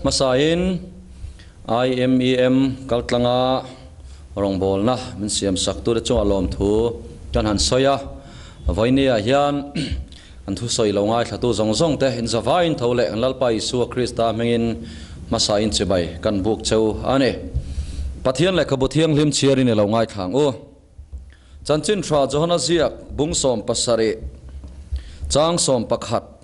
Hmasain IMEM kaltlanga rawngbawlna min siamsak tute chungah lawmthu kan han sawi a. Vawinia hian kan thusawi lo ngaithlatu zawng zawng te inzavain tho leh kan Lalpa Isua Krista hmingin hmasain chibai kan buk cheu a ni. Pathian lehkhabu thianghlim chhiarin i lo ngaithla ang u. Chanchin Tha Johana ziak bung 17 chang 11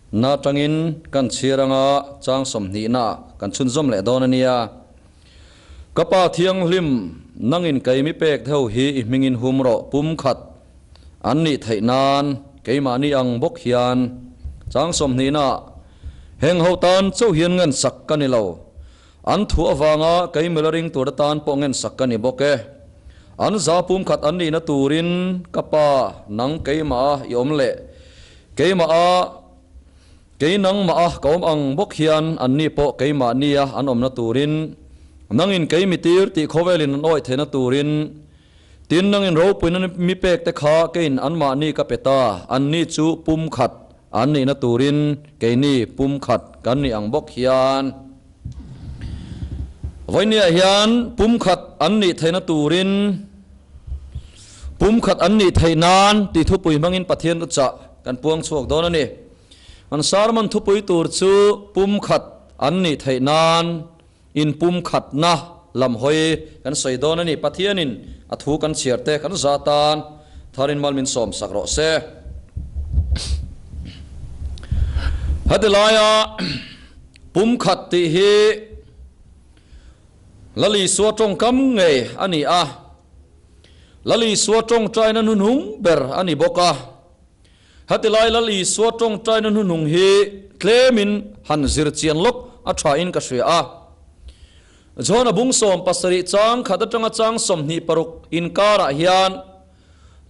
na tangin kan chhiar anga chang 20 na kan chhunzawm leh dawn a nia. Ka Pa Thianghlim, nangin kei mi pek deuh hi i hmingin hum rawh pum khat an nih theih nan keimahni ang bawk hian chang 20 na heng ho tan chauh hian ngen sak ka ni lo. An thu avanga kei mila ring tur atan pawh ngen sak ka ni bawk e. An za pum khat an nihna turin ka Pa, nang keimah i awm leh keimah a kei nangmah a ka awm ang bawk hian an ni pawh keimah nia an awmna turin nangin kei mi tir tih khawvelin an awih theihna turin tin nangin ropuina mi pek te kha keiin anmahni ka pe ta, an ni chu pum khat an nihna turin keini pum khat kan nih ang bawk hian. Vawinia hian pum khat an nih theihna turin pum khat an nih theih nan tih thupui hmangin Pathian chah kan puang chhuak dawn a ni. An sermon thupui tur chu pum khat an nih theih nan in pum khatna lam hawi kan sawi dawn a ni. Pathianin a thu kan chhiar te kan za tan tharin mal min sawm sak rawh se. Hetilaia pum khat tih hi Lali Isua tawngkam ngei a ni a. Lali Isua tawngtaina hnuhnung ber a ni bawk a. Hetilai Lali Isua tawngtaina hnuhnung hi tlemin han zir chian lawk a tha in ka hria a. John a bung 17 chang khat atanga chang 26 inkarah hian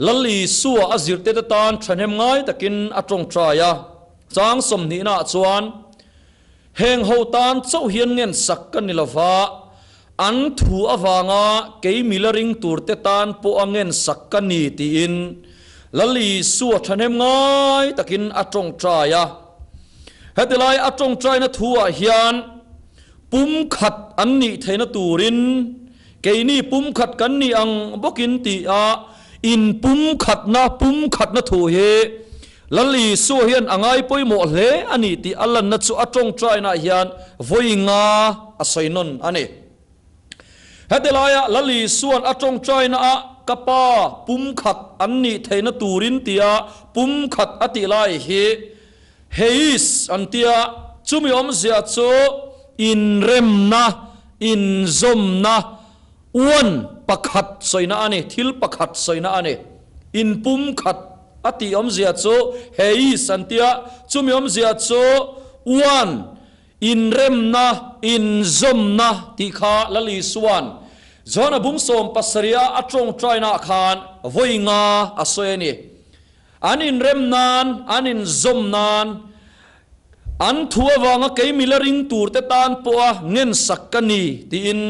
Lali Isua a zirte te tan thahnem ngai takin a tawngtai a. Chang 20 na chuan heng ho tan chauh hian ngen sak ka ni lova an thu awanga kei mila ring tur te tan pawh a ngen sak ka ni tiin Lali Isua thahnem ngai takin a tawngtai a. Hetilai a tawngtai na thu ah hian pum khat an nih theihna turin keini pum khat kan ni ang bawkin ti a in pum khatna thu hi Lali Isua hian angai pawimawh hle ani tih a lanna chu a tawngtai na hian vawi nga a sawi nawn ani. Hetilaia Lali Isuan a tawngtai na a ka pa pum khat an nih theihna turin tia pum khat a tih lai hi heis an tia chumi awmzia chu inremna inzawmna uan pakhat sawina ani, thil pakhat sawina ani. In pum khat a tih awmzia chu heis an tia chumi awmzia chu uan inremna inzawmna tih kha Lali Isuan John a bung 17 a tawngtai na khan vawi nga a sawi ani. An inrem nan an inzawm nan an thu awanga kei mila ring tur te tan pawh a ngen sak ka ni tiin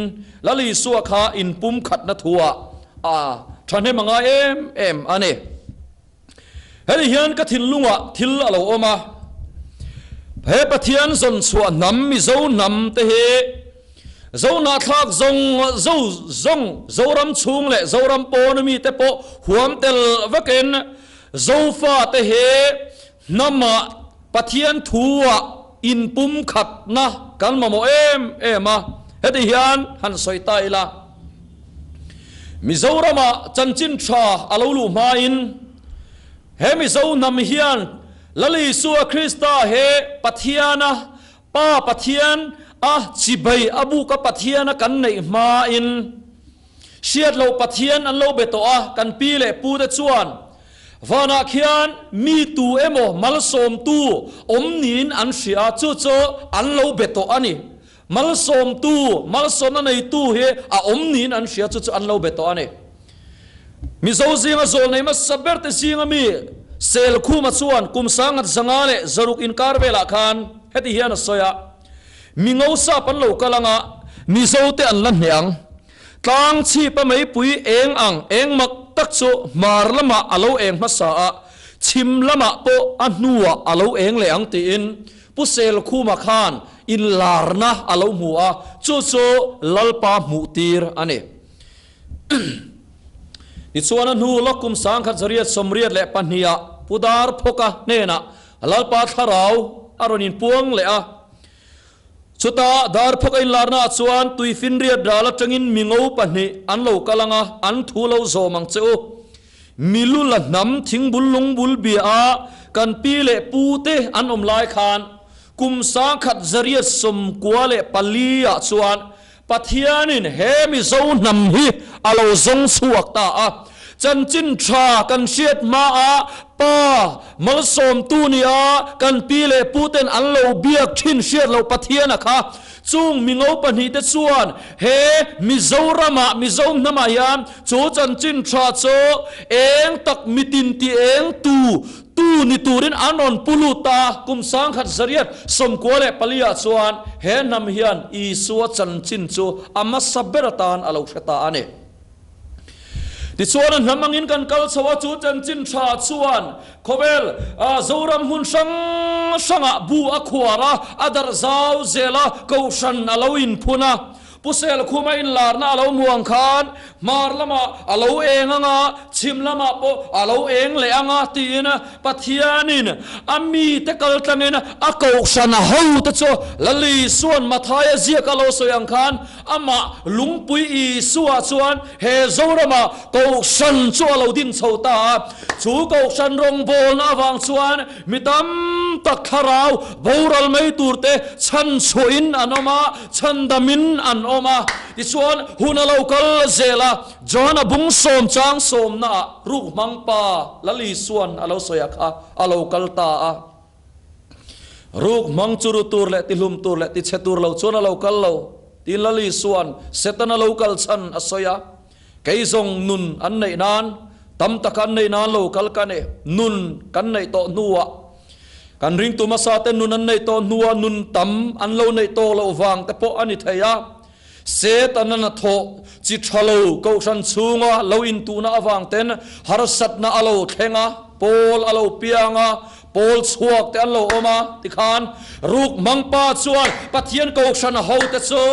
Lali Isua kha in pum khatna thu a thahnem anga em em ani. Hei hian ka thinlunga thil a lo awm a. He Pathian zawn chhuah hnam Mizo hnam te hi zo na thlak zong zo zong Zoram chhung leh Zoram pawn mi te pawh huam tel vekin Zofa te hi hnama Pathian thu a in pum khatna kan mamawh em em a. Heti hian han sawi ta ila. Mizorama chanchin tha a lo luh hmain he Mizo hnam hian Lali Isua Krista he Pathiana Pa Pathian a chibai a buka Pathiana kan neih hmain hriat lo Pathian an lo be tawh a kan pi leh pu te chuan vanah khian mi tu emaw malsawm tu awm niin an hria chu chu an lo be tawh ani. Malsawm tu malsawmna nei tu hi a awm niin an hria chu chu an lo be tawh ani. Mizo zinga zawl nei hmasa ber te zinga mi sel khuma chuan kum sangat zanga leh zaruk inkar velah khan heti hian a sawi a. Mi ngo sap an lo kalanga Mizo te an la hne ang. Tlang chhipa mei pui eng ang eng mak tak chu hmar lamah a lo eng hmasa a chhim lamah pawh a hnuah a lo eng leh ang tiin pu sel khuma khan inlarna a lo hmu a, chu chu Lalpa hmuhtir a ni. Tichuan a hnu lawk kum 1882-ah Pu Darphawka hnenah Lalpa thlarau a rawn inpuang leh a. Chutah Darphawka inlarnaah chuan tuifinriat ral atangin mingo pahnih an lo kal ang a, an thu lo zawm ang che u. Milu la hnam thingbul lungbul bia a kan pi leh pu te an awm lai khan kum 1994-ah chuan Pathianin he Mizo hnam hi a lo zawng chhuak ta a. Chanchin tha kan hriat hmaah Pa malsawmtu nia kan pi leh pu ten an lo biak thin hriat loh Pathiana kha Chung mingo pahnihte chuan he Mizoramah, Mizo hnamah hian chu chanchin tha chu eng tak mitin ti eng tu tu ni turin an rawn pu lut ta. Kum 1994-ah chuan he hnam hian Isua chanchin chu a hmasa ber atan a lo hre ta a ni. Tichuan a hnam angin kan kal chho a, chu chanchin tha chuan khawvel Zoram hmun hrang hrangah bu a khuar a, a darh zau zel a, kohhran a lo inphun a. Pu Selkhuma inlarna a lo hmu ang khan hmar lamah a lo eng ang a, chhim lamah pawh a lo eng leh ang a tiin Pathianin a mite kal tlangin a kohhran hote chu Lal Isua'n Mathaia ziak a lo sawi ang khan Amah lungpui Isua chuan he Zorama Kohhran chu a lo din chho ta a. Chu Kohhran rawngbawlna avang chuan mi tam tak thlarau boral mai turte chhan chhuahin an awm a, chhandamin an awm a. Tichuan, hun a lo kal zel a, Johana bung sawm chang sawmnaah ruk hmang pa Lal Isua'n a lo sawi a kha a lo kal ta a. Ruk hmang chu ru tur leh tihlum tur leh tichhe tur lo chuan a lo kal lo, tiin Lal Isua'n Setana lo kal chhan a sawi a. Kei zawng nun an neih nan, tam taka an neih nan lo kal ka ni. Nun kan neih tawh hnuah, kan ringtu hmasa te nun an neih tawh hnuah nun tam an lo neih tawh loh vang te pawh a ni thei a. Setana hnathawh chi tha lo kohhran chhunga lo intuhna avang ten harsatna a lo thleng a, pawl a lo piang a, pawl chhuak te an lo awm a, tikhan ruk hmang pa chuan Pathian kohhran hote chu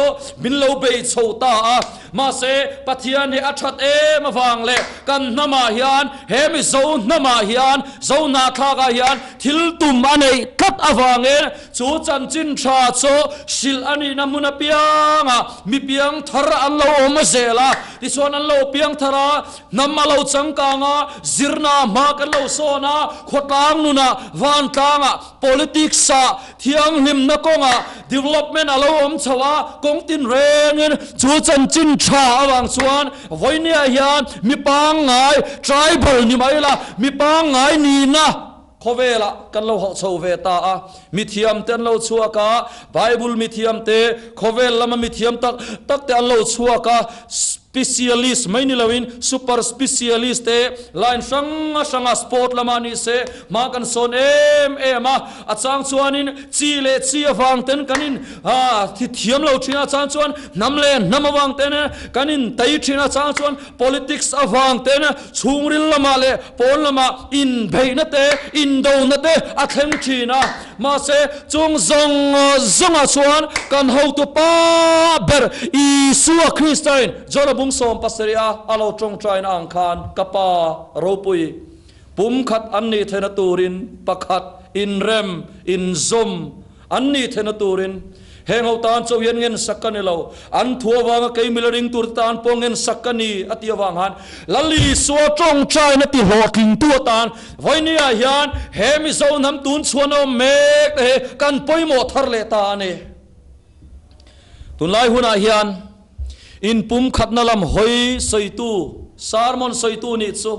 min lo bei chho ta a. Mahse, Pathian hi a that em avang leh kan hnamah hian, he Mizo hnamah hian, Zohnahthlakah hian thil tum a neih tlat avangin, Chu chanchin tha chu hrilh a nihna hmun apiangah mi piang thar an lo awm zel a, tichuan an lo piang thar a, hnam a lo changkang a, zirna hma kan lo sawn a, khawtlang nunah, vantlangah, politics-ah, thianghlimna kawngah development a lo awm chho a, kawng tinrengin chu chanchin tha avang chuan vawinia hian mi pangngai, tribal ni mai la, mi pangngai nihna, Khawvelah kan lo hauh chho ve ta a, mithiamte an lo chhuak a, Bible mithiamte, khawvel lama mithiam tak takte an lo chhuak a, specialist mai ni loin super specialist te line hrang hranga sport lama ni se hma kan sawn em em a, a chang chuanin chi leh chi avang ten kan in thi thiam lo thin a, a chang chuan hnam leh hnam avang ten kan in tei thin a, a chang chuan politics avang ten chhungril lamah leh Pawn lamah inbeihna te, indona te a thleng thin a, mahse chung zawng zawngah chuan kan hotu pa ber Isua Kristain Jona bung 17 a a lo tawngtaina ang khan ka Pa ropui pumkhat an nih theihna turin pakhat inrem, inzawm An nih theihna turin heng ho tan chauh hian ngensak ka ni lo, an thu avanga kei mila ring turte tan pawh ngensak ka ni, a tih avang han Lal Isua tawngtaina ti hlawhtlingtu atan vawinia hian he Mizo hnam tun chhuan a awm mek te hi kan pawimawh thar leh ta a ni. Tunlai hunah hian inpumkhatna lam hawi sawitu, sermon sawitu nih chu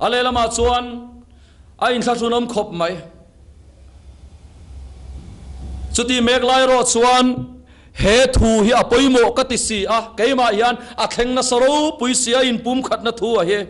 a lehlamah chuan A inthlahrunawm khawp mai. Chuti mek lai erawh chuan he thu hi a pawimawh ka ti si a, keimah hian a thleng nasa ropui si a inpumkhatna thu a hi.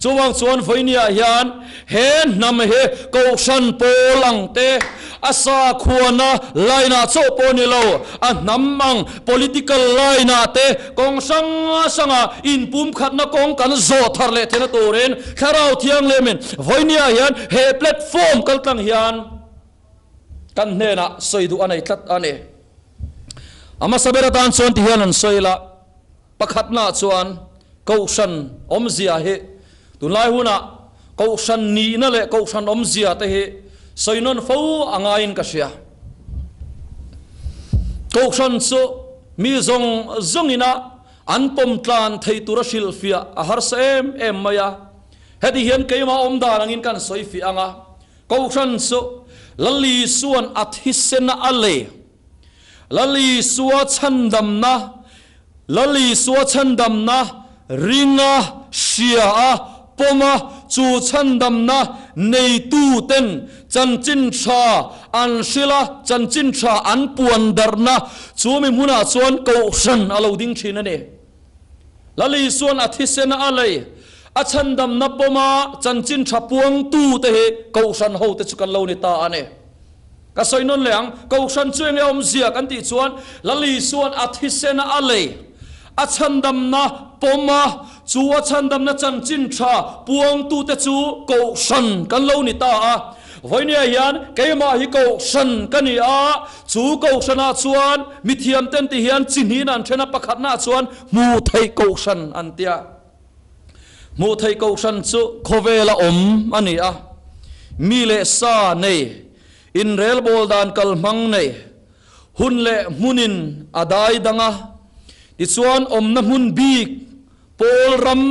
Chuvang chuan vawinia hian he hnam hi Kohhran pawl ang te, a sakhuana line-ah chauh pawh ni lo, a hnam ang political line-ah te kawng hrang hranga inpumkhatna kawng kan zawh thar leh theihna turin Thlarau Thianghlimin vawinia hian he platform kaltlang hian kan hnenah sawi duh a nei tlat a ni. A hmasa ber atan chuan ti hian an sawi la, pakhatnaah chuan Kohhran awmzia hi tunlai hunah Kohhran nihna leh Kohhran awmzia te hi sawi nawn fo a ngaiin ka hria. Kohhran chu mi zawng zawngina an pawm tlan thei tura hrilhfiah a harsa em em mai a. Heti hian keimah awm dan angin kan sawi fiah ang a, Kohhran chu Lal Isua'n a thisena a lei, Lal Isua chhandamna, Lal Isua chhandamna ringa, hria a, pawm a, chu chhandamna neituten chanchin tha an hrilh a, chanchin tha an puan darhna chu mi hmunah chuan Kohhran a lo ding thin a ni. Lal Isua'n a thisena a lei, a chhandamna pawma chanchin tha puangtute hi Kohhran hote chu kan lo ni ta a ni. Ka sawi nawn leh ang, Kohhran chu enge awmzia kan tih chuan Lal Isua'n a thisena a lei, a chhandamna pawm a, chu a chhandamna chanchin tha puangtute chu Kohhran kan lo ni ta a. Vawinia hian keimah hi Kohhran ka ni a, chu Kohhranah chuan mithiamten ti hian chi hnin an then a, pakhatnaah chuan hmuh theih Kohhran an tia. Hmuh theih kohhran chu khawvela awm a ni a, mi leh sa nei, inrelbawl dan kalhmang nei, hun leh hmunin a dai dang a, tichuan awmna hmun bik pawl ram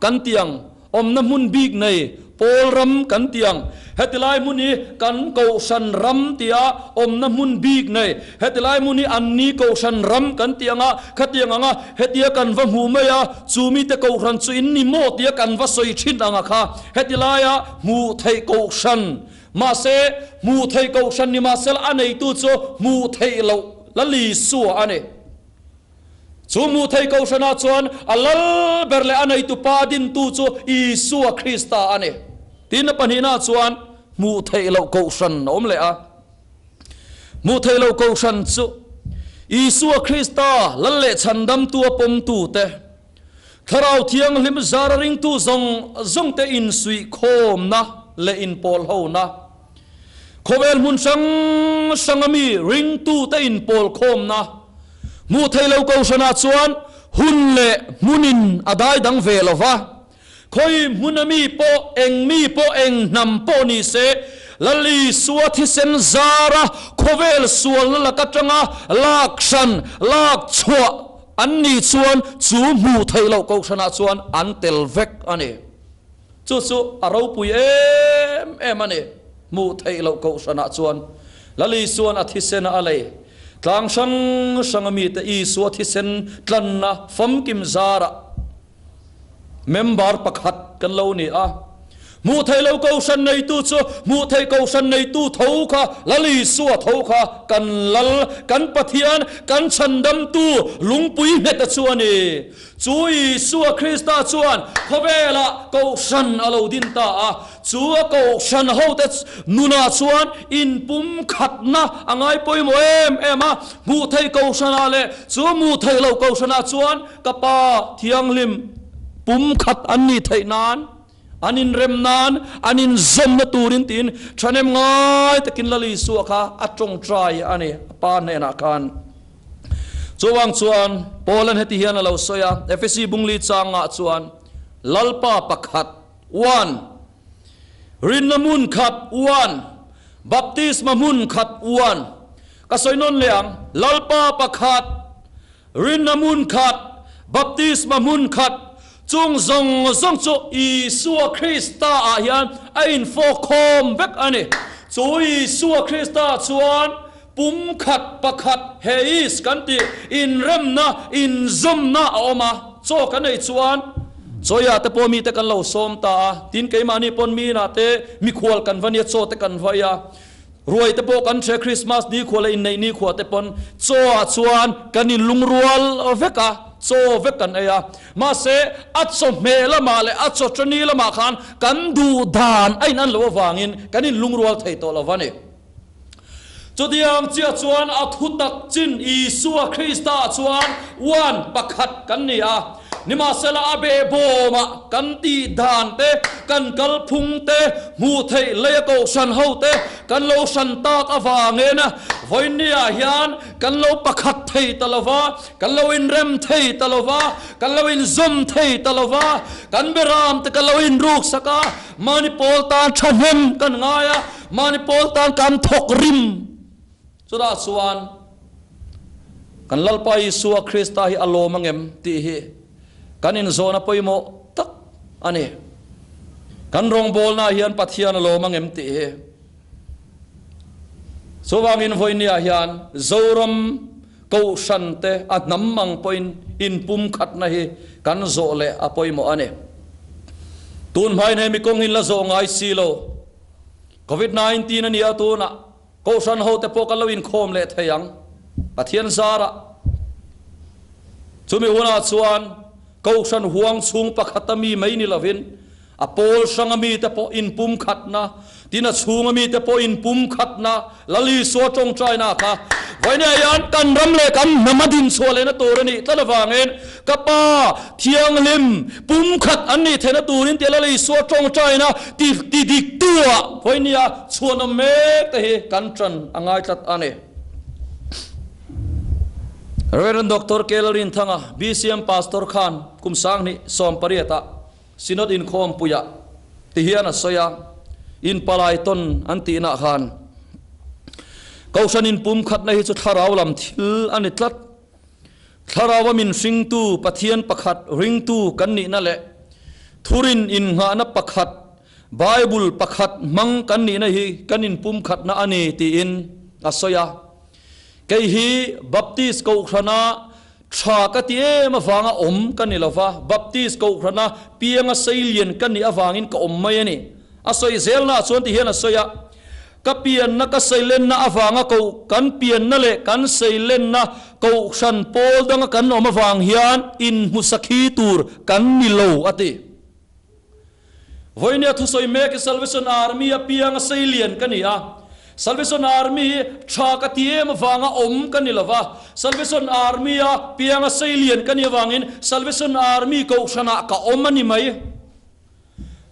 kan ti ang, awmna hmun bik nei pawl ram kan ti ang. Heti lai hmun hi kan kohhran ram tia awmna hmun bik nei. Heti lai hmun hi anni kohhran ram kan ti ang a, khatiang ang a, hetia kan va hmuh mai a, chu mite kohhran chu in ni maw tia kan va sawi thin ang a kha. Heti laia hmuh theih kohhran, mahse hmuh theih kohhran ni mahsela a neitu chu hmuh theih loh la Lisua a ni. Chu hmuh theih kohhranah chuan a lal ber leh a neitu pa dintu chu Isua Krista a ni. Tin, a pahnihnaah chuan hmuh theih loh kohhran a awm leh a. Hmuh theih loh kohhran chu Isua Krista lal leh chhandamtu a pawmtute, Thlarau Thianghlim zara ringtu zawng zawngte insuihkhawmna leh inpawlhona, Khawvel hmun hrang hranga mi ringtute inpawlkhawmna, hmuh theih loh kohhranah chuan hun leh hmunin a dai dang ve lo va. Khawi hmuna mi pawh, eng mi pawh, eng hnam pawh ni se, Lal Isua thisen zara khawvel sualna lak atanga lak hran, lak chhuah an nih chuan chu hmuh theih loh kohhranah chuan an tel vek a ni. Chu chu a ropui em em a ni. Hmuh theih loh kohhranah chuan Lal Isua'n a thisena a lei tlang hrang hranga mite Isua thisen tlanna famkim zarah Member pakhat kan lo ni a, hmuh theih lo kohhran neitu chu hmuh theih kohhran neitu tho kha, Lal Isua tho kha kan Lal, kan Pathian, kan Chhandamtu lungpui ngheta chu a ni. Chu Isua Krista chuan khawvelah kohhran a lo din ta a, chu a kohhran hote nunah chuan inpumkhatna a ngai pawimawh em em a, hmuh theih kohhranah leh chu hmuh theih loh kohhranah chuan Ka Pa Thianghlim pumkhat an nih theih nan, an inrem nan, an inzawmna turin tiin thahnem ngai takin Lal Isua kha a tawngtai a ni, a Pa hnenah khan. Chuvang chuan Paula'n heti hian a lo sawi a, Efesi bungli changah chuan, Lalpa pakhat, one, rinna hmun khat, one, baptisma hmun khat, one. Ka sawi nawn leh ang, Lalpa pakhat, Rinna hmun khat, baptisma hmun khat, chung zawng zawng chu Isua Krista ah hian a infawkkhawm vek a ni. Chu Isua Krista chuan pum khat pakhat heis kan tih inremna, inzawmna a awm a. Chaw kan ei chuan chawia te pawh mite kan lo sawm ta a, tin keimahni pawn mi inah te mikhual kan va nia chaw te kan vai a. Ruai te pawh kan hre Christmas nikhua leh inneih nikhua te pawn chaw ah chuan kan in lungrual vek a, chaw vek kan ei a. Mahse a chawhmeh lamah leh a chaw tani lamah khan kan duh dan a in an loh avangin kan in lungrual thei tawh lo va ni. Chutiang chiah chuan a thutak chin Isua Krista ah chuan one pakhat kan ni a. Nimahsela a behbawmah kan tih dan te, kan kalphung te, hmuh theih leia kohhran ho te kan lo hran tak avangin vawinia hian kan lo pakhat thei ta lo va, kan lo inrem thei ta lo va, kan lo inzawm thei ta lo va, kan beram te kan lo inruksak a, mahni pawl tan thahnem kan ngai a, mahni pawl tan kan thawk rim. Chutah chuan kan Lalpa Isua Krista hi a lawm angem tih hi kan inzawhna pawimawh tak a ni. Kan rawngbawlnaah hian Pathian a lawm angem tih hi. Chuvangin vawinia hian Zoram Kohhran te a hnam ang pawhin inpumkhatna hi kan zawh leh a pawimawh a ni. Tun hmain he mi kawng hi la zawh ngai si lo. Covid 19 a nia tunah Kohhran ho te pawh kan lo inkhawm leh thei ang, Pathian zarah. Chumi hunah chuan Kohhran huang chhung pakhata mi mai ni lovin a pawl hranga mite pawh inpumkhatna, tin a chhunga mite pawh inpumkhatna Lal Isua tawngtaina kha vawinia hian kan ram leh kan hnam a dinchhuah lehna tur a nih tlat avangin Ka Pa Thianghlim pumkhat an nih theihna turin tia Lal Isua tawngtaina ti ti diktuah vawinia chhuanawm mek te hi kan tan a ngai tlat a ni. Rev. Doctor K. Lalrinthanga, BCM Pastor khan kum 2018 ah Synod inkhawmpuiah ti hian a sawi a, inpalai tawn an tihna khan Kohhran inpumkhatna hi chu thlarau lam thil a ni tlat. Thlarau a min hringtu Pathian pakhat ringtu kan nihna leh thurin innghahna pakhat Bible pakhat hmang kan nihna hi kan inpumkhatna a ni tiin a sawi a. Kei hi Baptist Kohhrana tha ka ti em avanga awm ka ni lova, Baptist Kohhrana pianga seilian ka nih avangin ka awm mai a ni. A sawi zelnaah chuan ti hian a sawi a, Ka pianna ka seilenna avanga koh kan pianna leh kan seilenna kohhran pawl danga kan awm avang hian inhmusakhi tur kan ni lo, a ti. Vawinia thusawi mek hi Salvation Army a pianga seilian ka ni a. Salvation Army hi tha ka ti em avanga awm ka ni lova, Salvation Army a pianga seilian ka nih avangin Salvation Army kohhranah ka awm a ni mai.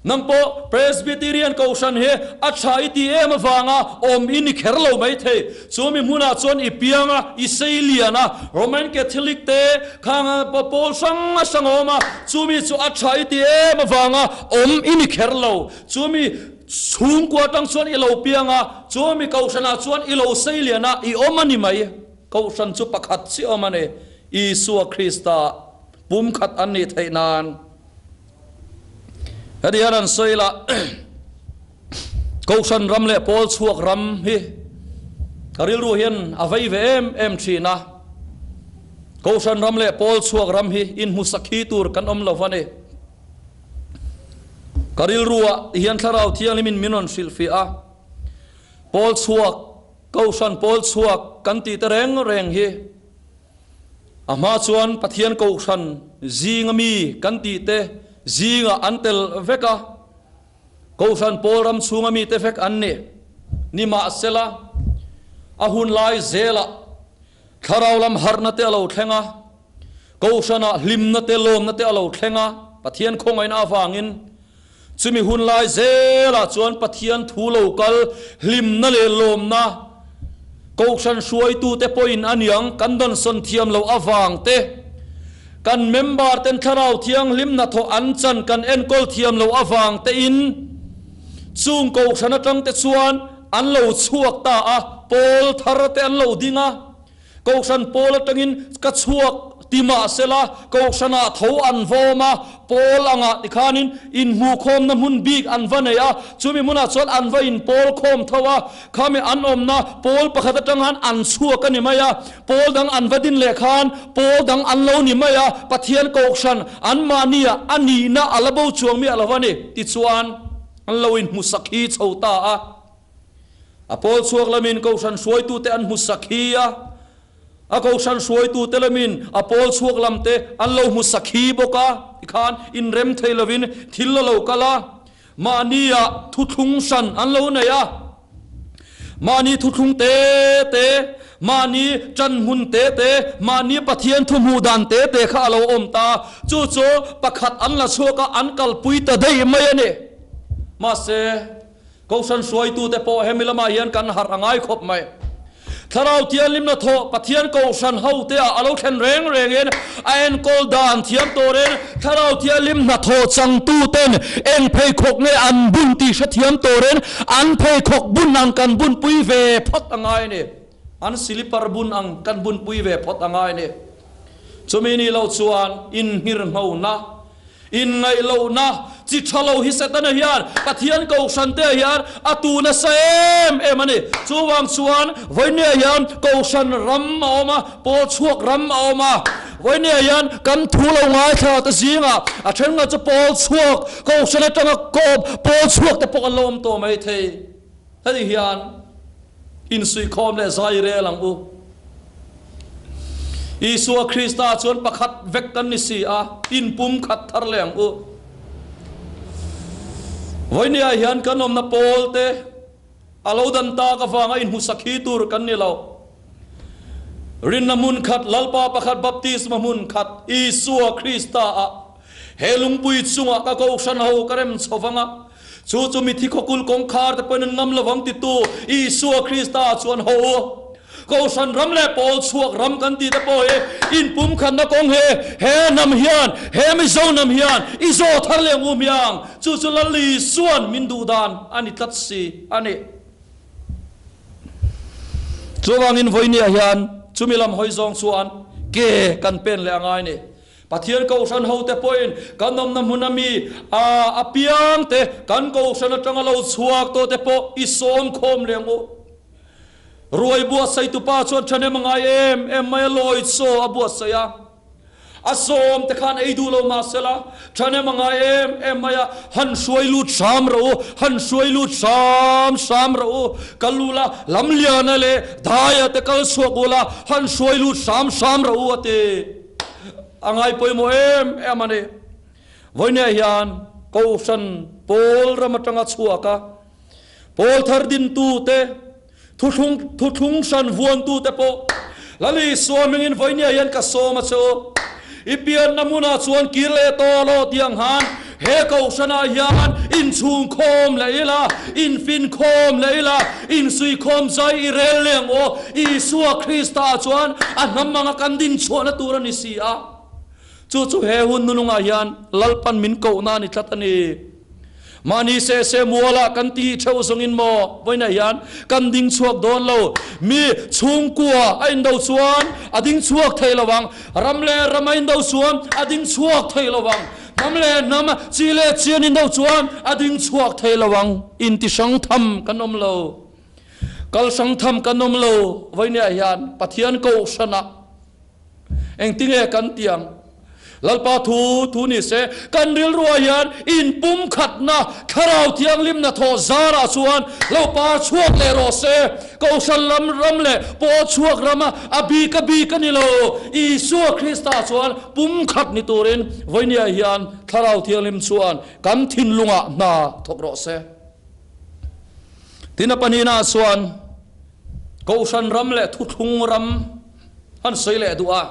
Nang pawh Presbyterian Kohhran hi a tha i ti em avanga awm i ni kher lo mai thei. Chu mi hmunah chuan i piang a, i sei lian a, Roman Catholic te khang pawl hrang a hrang a awm a, chu mi chu a tha i ti em avanga awm i ni kher lo. Chu mi chhungkua atang chuan i lo piang a, chu mi Kohhranah chuan i lo sei lian a, i awm a ni mai. Kohhran chu pakhat chiah awm a ni, Isua Krista pumkhat an nih theih nan. Heti hian an sawi la, Kohhran ram leh pawl chhuak ram hi ka rilru hian a vei ve em em thin a. Kohhran ram leh pawl chhuak ram hi inhmusakhi tur kan awm lo va ni. Ka rilruah ti hian Thlarau Thianghlimin min rawn hrilhfiah a, pawl chhuak, Kohhran pawl chhuak kan tih te reng reng hi, A hma chuan Pathian Kohhran zinga mi kan tih te zingah an tel vek a, Kohhran pawl ram chhunga mite vek an ni. Nimahsela, a hun lai zelah thlarau lam harhna te a lo thleng a, Kohhranah hlimna te lawmna te a lo thleng a, Pathian khawngaihna avangin chumi hun lai zelah chuan Pathian thu lo kal hlimna leh lawmna Kohhran hruaitute pawhin a niang kan dawnsawn thiam loh avang te, kan member ten Thlarau Thianghlim hnathawh an chan kan enkawl thiam loh avang tein chung Kohhran atang te chuan an lo chhuak ta a, pawl thar te an lo ding a. Kohhran pawl atangin ka chhuak ti mah sela, Kohhranah tho an vawm a, pawl angah tikhanin inhmuhkhawmna hmun bik an va nei a, chumi hmunah chuan an va inpawl khawm tho a, khami an awmna pawl pakhat atang khan an chhuak a ni mai a, pawl dang an va din leh khan pawl dang an lo ni mai a, Pathian Kohhran anmahniah a nihna a la bo chuang miah lo a ni, tichuan an lo inhmusak hi chho ta a. A pawl chhuak lamin Kohhran hruaitute an hmu sakhi a, a Kohhran hruaitute lamin a pawl chhuak lamte an lo hmu sakhi bawk a, tikhan inrem thei lovin thil a lo kal a, mahnia thuthlung hran an lo nei a, mahni thuthlung te te. Mahni ṭan hmun te te, mahni Pathian thu hmuh dan te te kha a lo awm ta. Chu chu pakhat an la chhuak a, an kalpui ta daih mai a ni. Mahse, Kohhran hruaitute pawh hemi lamah hian kan harh a ngai khawp mai. Thlarau Thianghlimna thawh Pathian Kohhran hote ah a lo thlen reng rengin a enkawl dan thiam turin Thlarau Thianghlim hnathawh changtuten eng pheikhawk nge an bun tih hrethiam turin an pheikhawk bun ang kan bunpui ve phawt a ngai a ni. An silipar bun ang kan bunpui ve phawt a ngai a ni. Chumi nih loh chuan inhngirhnghona Inngaih lohna chi tha lo hi Setana hian Pathian Kohhran te ah hian a tu nasa em em a ni. Chuvang chuan vawinia hian Kohhran ram a awm a, pawl chhuak ram a awm a. Vawinia hian kan thu lo ngaithla te zingah a thenkhat chu pawl chhuak Kohhran atanga kawp pawl chhuak te pawh an lo awm tawh mai thei. Hei hian insuihkhawm leh zai rel ang u. Isua Krista chuan pakhat vek kan ni si a, inpum khat thar leh ang u. Vawinia hian kan awmna pawl te a lo dan tak avanga inhmusak hi tur kan ni lo. Rinna hmun khat, Lalpa pakhat, baptisma hmun khat, Isua Krista ah he lungpui chungah ka kohhran ho ka rem chho vang a, Chu chu mithi khawkul kawngkhar te pawhin an ngam lovang titu Isua Krista chuan haw u. Kohhran ram leh pawl chhuak ram kan tih te pawh hi inpumkhatna kawng hi he hnam hian, he Mizo hnam hian i zaw thar leh ang u hmiang. Chu chu Lal Isua'n min duh dan a ni tlat si a ni. Chuvangin vawinia hian chumi lam hawi zawng chuan ke kan pen leh a ngai ni. Pathian Kohhran hote pawhin kan awmna hmuna mi a apiang te, kan Kohhran atanga lo chhuak tawh te pawh i sawm khawm leh ang u. Ruai buatsaihtu pa chuan thahnem a ngai em em mai a, lawi chaw a buatsaih a. A sawm te khan ei duh lo mah sela, thahnem a ngai em em mai a, han hruai lut hram rawh u, han hruai lut hram hram rawh u, kal ula, Lamliana leh Daia te kal chhuak ula, han hruai lut hram hram rawh u a ti. A ngai pawimawh em em a ni. Vawinia hian Kohhran pawl ram atanga chhuak a, pawl thar dintute, thuthlung thuthlung hran vuantute pawh Lal Isua hmingin vawinia hian ka sawm a che u. I pianna hmunah chuan kir leh tawh lo tih ang han he Kohhranah hian inchhungkhawm leh ila, infinkhawm leh ila, insuikhawm zai i rel leh ang aw. Isua Krista chuan a hnam anga kan din chhuahna tur a ni si a. Chu chu he hun nunungah hian Lalpan min kohna a ni tlat a ni. Mahni se se mualah kan ti theuh zawngin maw vawiinah hian kan ding chhuak dawn lo. Mi chhungkua a indo chuan a ding chhuak thei lo ang. Ram leh ram a indo chuan a ding chhuak thei lo ang. Hnam leh hnam, chi leh chi an indo chuan a ding chhuak thei lo ang. Inti hrang tham kan awm lo. Kal hrang tham kan awm lo. Vawiinah hian Pathian kohhranah Engtinge kan ti ang? Lalpa thu thu ni se, kan rilruah hian inpumkhatna Thlarau Thianghlimna thawh zarah chuan lo par chhuak leh rawh se. Kohhran lam ram leh pawl chhuak rama a bik a bik a ni lo. Isua Krista chuan pumkhat ni turin vawinia hian Thlarau Thianghlim chuan kan thinlungah hna thawk rawh se. Tin a pahnihnaah chuan Kohhran ram leh thuthlung ram han sawi leh duh a,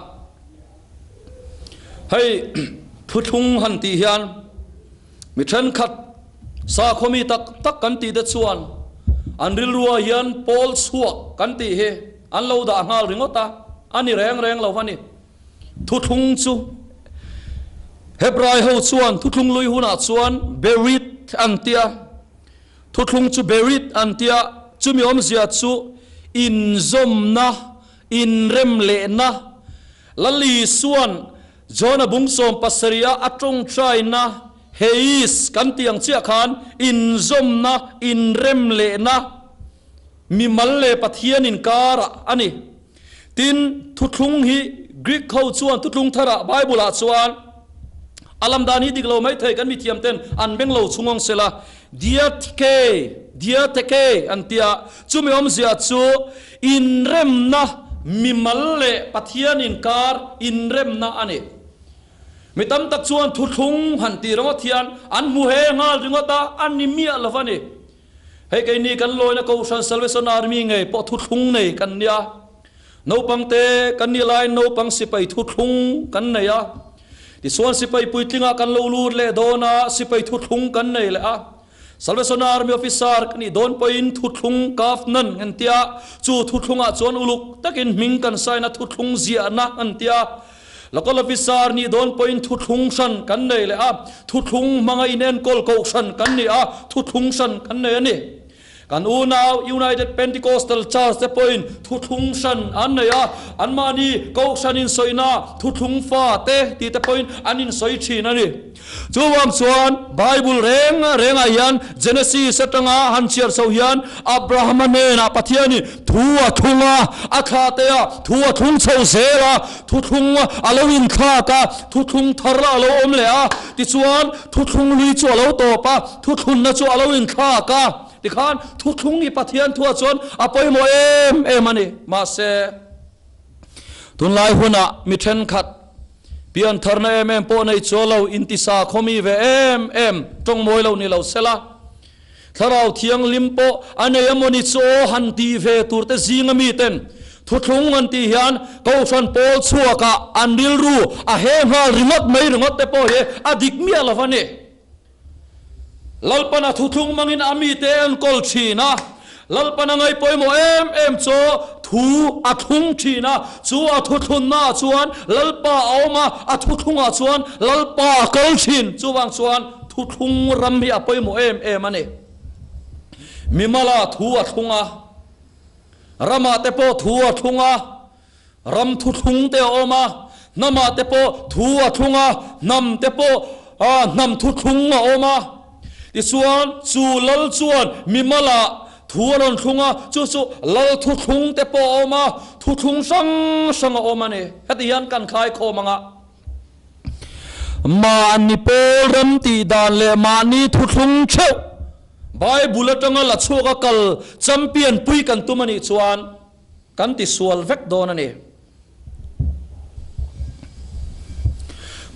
hei thuthlung han tih hian mi thenkhat sakhaw mi tak tak kan tih te chuan an rilruah hian pawl chhuak kan tih hi an lo dah nghal ringawt a, a ni reng reng lo a ni. Thuthlung chu Hebrai ho chuan thuthlung lui hunah chuan Berit an ti a. Thuthlung chu Berit an tia, chumi awmzia chu inzawmna, inremlehna. Lal Isua'n Jona bung 70 a a tawngtaina Heis kan tih ang chiah khan inzawmna, inremlehna, mimal leh Pathian inkarah a ni. Tin, thuthlung hi Greek ho chuan thuthlung tharah Bible-ah chuan a lam dan hi dik lo mai thei kan mithiam ten an beng lo chhung ang sela diatheke, diatheke an ti a, chumi awmzia chu inremna mimal leh Pathian inkar inremna a ni. Mi tam tak chuan thuthlung han tih ringawt hian an hmu he nghal ringawt a, a ni miah lo va ni. Hei keini kan lawina Kohhran Salvation Army ngei pawh thuthlung nei kan nia. Naupang te kan nih laiin naupang sipai thuthlung kan nei a. Tichuan sipai puitlingah kan lo lut leh dawn a, sipai thuthlung kan nei leh a. Salvation Army officer ka nih dawn pawhin thuthlung kafnan an tia, chu thuthlungah chuan uluk takin hming kan sign a, thuthlung ziahna an tia. Local officer nih dawn pawhin thuthlung hran kan nei leh a, thuthlung hmanga inenkawl kohhran kan ni a, thuthlung hran kan nei a ni. Kan unau United Pentecostal Church te pawhin thuthlung hran an nei a, anmahni kohhran insawina thuthlung fa te tih te pawhin an insawi thin a ni. Chuvang chuan Bible reng rengah hian Genesis atanga han chhiar chho hian Abrahama hnenah Pathianin thu a thlung a, a thlah te a thu a thlung chho zel a, thuthlung a lo inthlak a, thuthlung thar a lo awm leh a, tichuan thuthlung lui chu a lo tawp a, Thuthlunna chu a lo inthlak a, tikhan thuthlung i Pathian thuah chuan a pawimawh em em a ni. Mahse, tunlai hunah mi thenkhat piantharna em em pawh nei chuan lo intisa khawmi ve em em tawng mawi lo ni lo sela, Thlarau Thianghlim pawh a nei emawni chu aw han tih ve turte zinga miten thuthlung an tih hian Kohhran pawl chhuakah an rilru a he nghal ringawt mai ringawt te pawh hi a dik miah lo va ni. Lalpan a thuthlung mangin a mite enkawl thin a, Lalpan a ngaihpawimawh em em chu thu a thlung thin a, chu a thuthlunnaah chuan Lalpa a awm a, a thuthlungah chuan Lalpa a kal thin. Chuvang chuan thuthlung ram hi a pawimawh em em a ni. Mimala thu a thlung a, ramah te pawh thu a thlung a, Ram thuthlung te a awm a, hnamah te pawh thu a thlung a, hnam te pawh hnam thuthlung a awm a. Tichuan, chu lal chuan mimalah thu a rawn thlung a, chu chu lal thuthlung te pawh a awm a, thuthlung hrang hrang a awm a ni. Heti hian kan khaikhawm ang a. Mahni pawl ram tih dan leh mahni thuthlung theuh Bible atanga la chhuak a kal champion pui kan tum a nih chuan, Kan ti sual vek dawn a ni.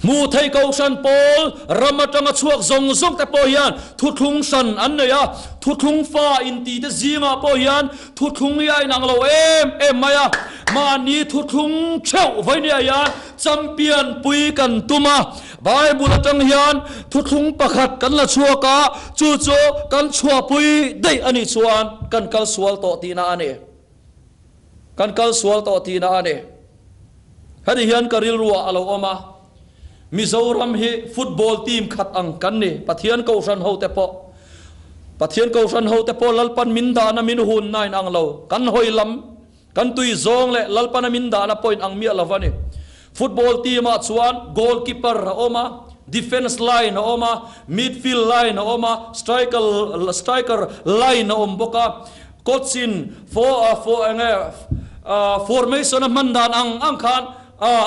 Hmuh theih kohhran pawl ram atanga chhuak zawng zawng te pawh hian thuthlung hran an nei a, thuthlung fa inti te zingah pawh hian thuthlung hi a inang lo em em mai a, mahni thuthlung theuh vawinia hian champion pui kan tum a, Bible atang hian thuthlung pakhat kan la chhuak a, chu chu kan chhuahpui daih a nih chuan kan kal sual tawh tihna a ni. Kan kal sual tawh tihna a ni. Heti hian ka rilruah a lo awm a, Mizoram hi football team khat ang kan ni, Pathian Kohhran hote pawh. Pathian Kohhran hote pawh Lalpan min dahna min hunna in ang lo. Kan hawi lam, kan tui zawng leh Lalpana min dahna pawh in ang miah lo a ni. Football team ah chuan goalkeeper a awm a, defence line a awm a, midfield line a awm a, striker striker line a awm bawk a. Coach in fo eng nge formation a hman dan ang ang khan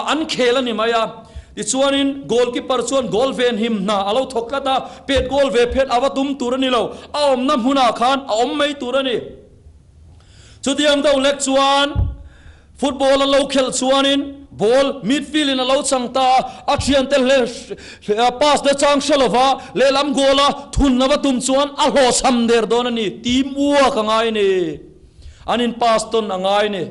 an khel a ni mai a. Tichuanin goalkeeper chuan goal ven him hna a lo thawk tlat a, pet goal ve phet a va tum tur a ni lo, a awmna hmunah khan a awm mai tur a ni. Chutiang deuh lek chuan Football a lo khelh chuanin ball midfield in a lo chang ta a, a thiante hle pass na chang hre lova lehlam goal a thun lova tum chuan a hlawhchham der dawn a ni. Team work a ngai a ni. An in pass tawn a ngai a ni.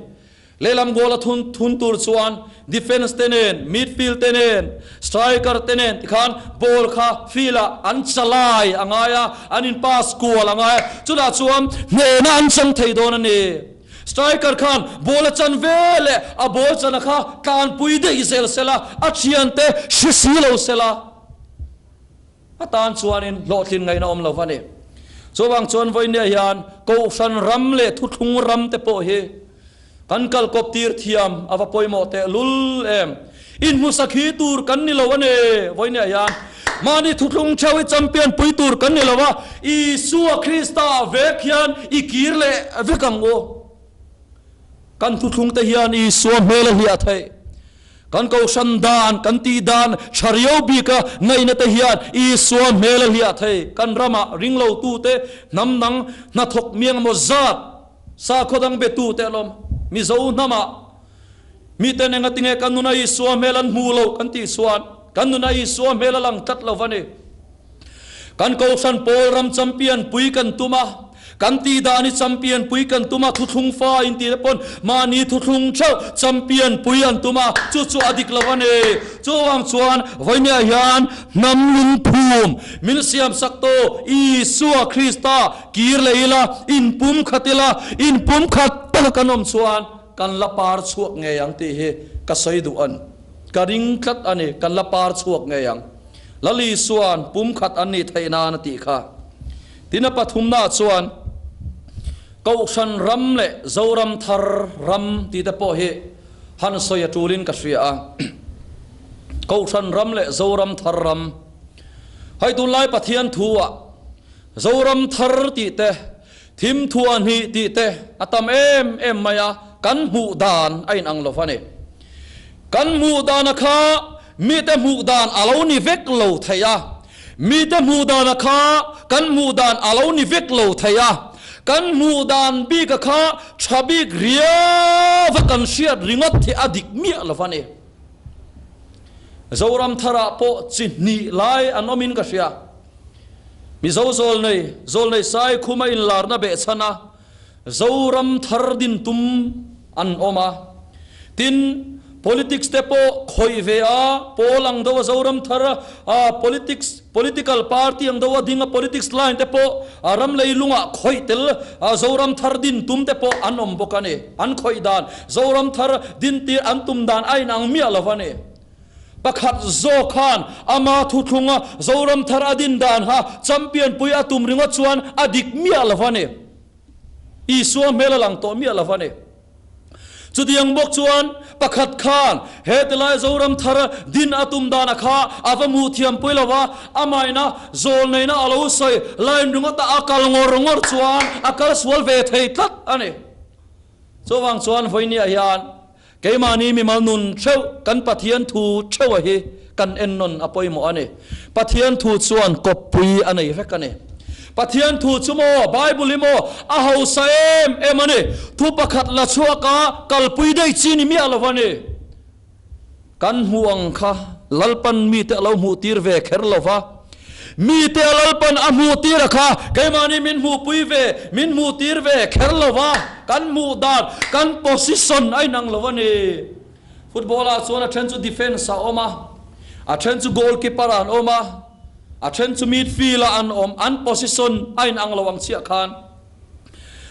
Lehlam goal a thun thun tur chuan defence te nen, midfield te nen, striker te nen tikhan ball kha field ah an chalai a ngai a, an in pass kual a ngai a, chutah chuan hnehna an chang thei dawn a ni. Striker khan ball a chan ve leh a ball chana kha tlanpui daih zel sela, a thiante hre si lo sela, a tan chuanin hlawhtlin ngaihna awm lo va ni. Chuvang chuan vawinia hian Kohhran ram leh thuthlung ram te pawh hi kan kalkawp tir thiam a va pawimawh teh lul em. Inhmusak hi tur kan ni lo a ni. Vawinia hian mahni thuthlung theuh hi champion pui tur kan ni lo a, Isua Krista vek hian i kir leh vek ang u. Kan thuthlung te hian Isua hmel a hliah theih. Kan kohhran dan, kan tih dan tha riau bika ngaihna te hian Isua hmel a hliah thei. Kan ramah ringlotute hnam dang hnathawk miang emaw zat sakhaw dang betute alawm Mizo hnamah Miten engatinge kan nuna Isua hmel an hmu lo kan tih chuan kan nuna Isua hmel a lang tlat lo va ni. Kan Kohhran pawl ram champion pui kan tum a, Kan tih dan hi champion pui kan tum a, thuthlung fa in tih te pawn mahni thuthlung theuh champion pui an tum a, chu chu a dik lo a ni. Chuvang chuan vawinia hian hnam lungphum min siam sak tu Isua Krista kir leh ila, inpum khat ila, inpum khat taka kan awm chuan kan la par chhuak ngei ang tih hi ka sawi duh a ni. Ka ring tlat a ni, kan la par chhuak ngei ang. Lal Isua'n pumkhat an nih theih nan a tih kha. Tin a pathumnaah chuan Kohhran ram leh Zoram thar ram tih te pawh hi han sawi a tulin ka hria a. Kohhran ram leh Zoram thar ram. Hei tunlai Pathian thu ah Zoram thar tih te, Thim thuah hnih tih te a tam em em mai a, kan hmuh dan a inang lo va ni. Kan hmuh dana kha mite hmuh dan a lo ni vek lo thei a, mite hmuh dana kha kan hmuh dan a lo ni vek lo thei a, kan hmuh dan bika kha tha bik riau va kan hriat ringawt hi a dik miah lo va ni. Zoram tharah pawh chi hnih lai an awmin ka hria. Mizo zawlnei, zawlnei sai khuma inlarna behchhan a, Zoram thar din tum an awm a. Tin, politics te pawh khawih ve a, pawl ang deuh a Zoram thar a, politics, political party ang deuh a ding a, politics line te pawh a ram leilungah khawih tel a Zoram thar din tum te pawh an awm bawk a ni. An khawih dan, Zoram thar din tir an tum dan a inang miah lo a ni. Pakhat zawk khan ama thuthlunga Zoram thar a din dan kha champion pui a tum ringawt chuan a dik miah lo a ni. Isua hmel a lang tawh miah lo a ni. Chutiang bawk chuan pakhat khan he tilai Zoram thar din a tum dana kha a va hmuh thiam pui lo va, amaina zawlneina a lo sawi line ringawta a kal ngawr ngawr chuan a kal sual ve thei tlat a ni. Chuvang chuan vawinia hian Keimahni mimal nun theuh kan Pathian thu theuha hi kan ennawn a pawimawh a ni. Pathian thu chuan kawppui a nei vek a ni. Pathian thu chu maw, Bible hi maw, a hausa em em a ni. Thu pakhat la chhuak a, kalpui daih chi ni miah lo a ni. Kan hmuh ang kha Lalpan mite a lo hmuh tir ve kher lo va. Mite a Lalpan a hmuh tir a kha keimahni min hmuhpui ve, min hmuh tir ve kher lo va, kan hmuh dan, kan position a inang lo a ni. Football ah chuan a then chu defence ah awm a, a then chu goalkeeper ah an awm a, a then chu midfield ah an awm, an position a inang lo ang chiah khan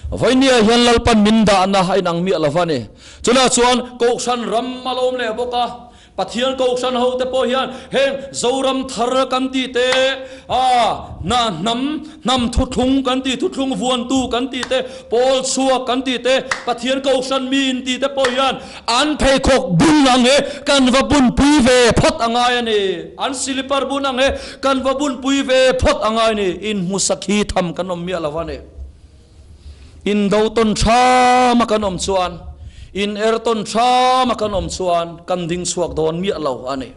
Vawinia hian Lalpan min dahna a inang miah lo va ni. Chulaiah chuan Kohhran ram a lo awm leh bawk a. Pathian Kohhran ho te pawh hian heng Zoram thar kan tih te, a hna hnam hnam thuthlung kan tih thuthlung vuantu kan tih te, pawl chhuak kan tih te, Pathian Kohhran mi in tih te pawh hian an pheikhawk bun ang he kan va bunpui ve phawt a ngai a ni. An silipar bun ang he kan va bunpui ve phawt a ngai a ni. Inhmusa khi tham kan awm miah lo a ni. In do tawn thama kan awm chuan, in er tawn thama kan awm chuan kan ding chhuak dawn miah lo a ni.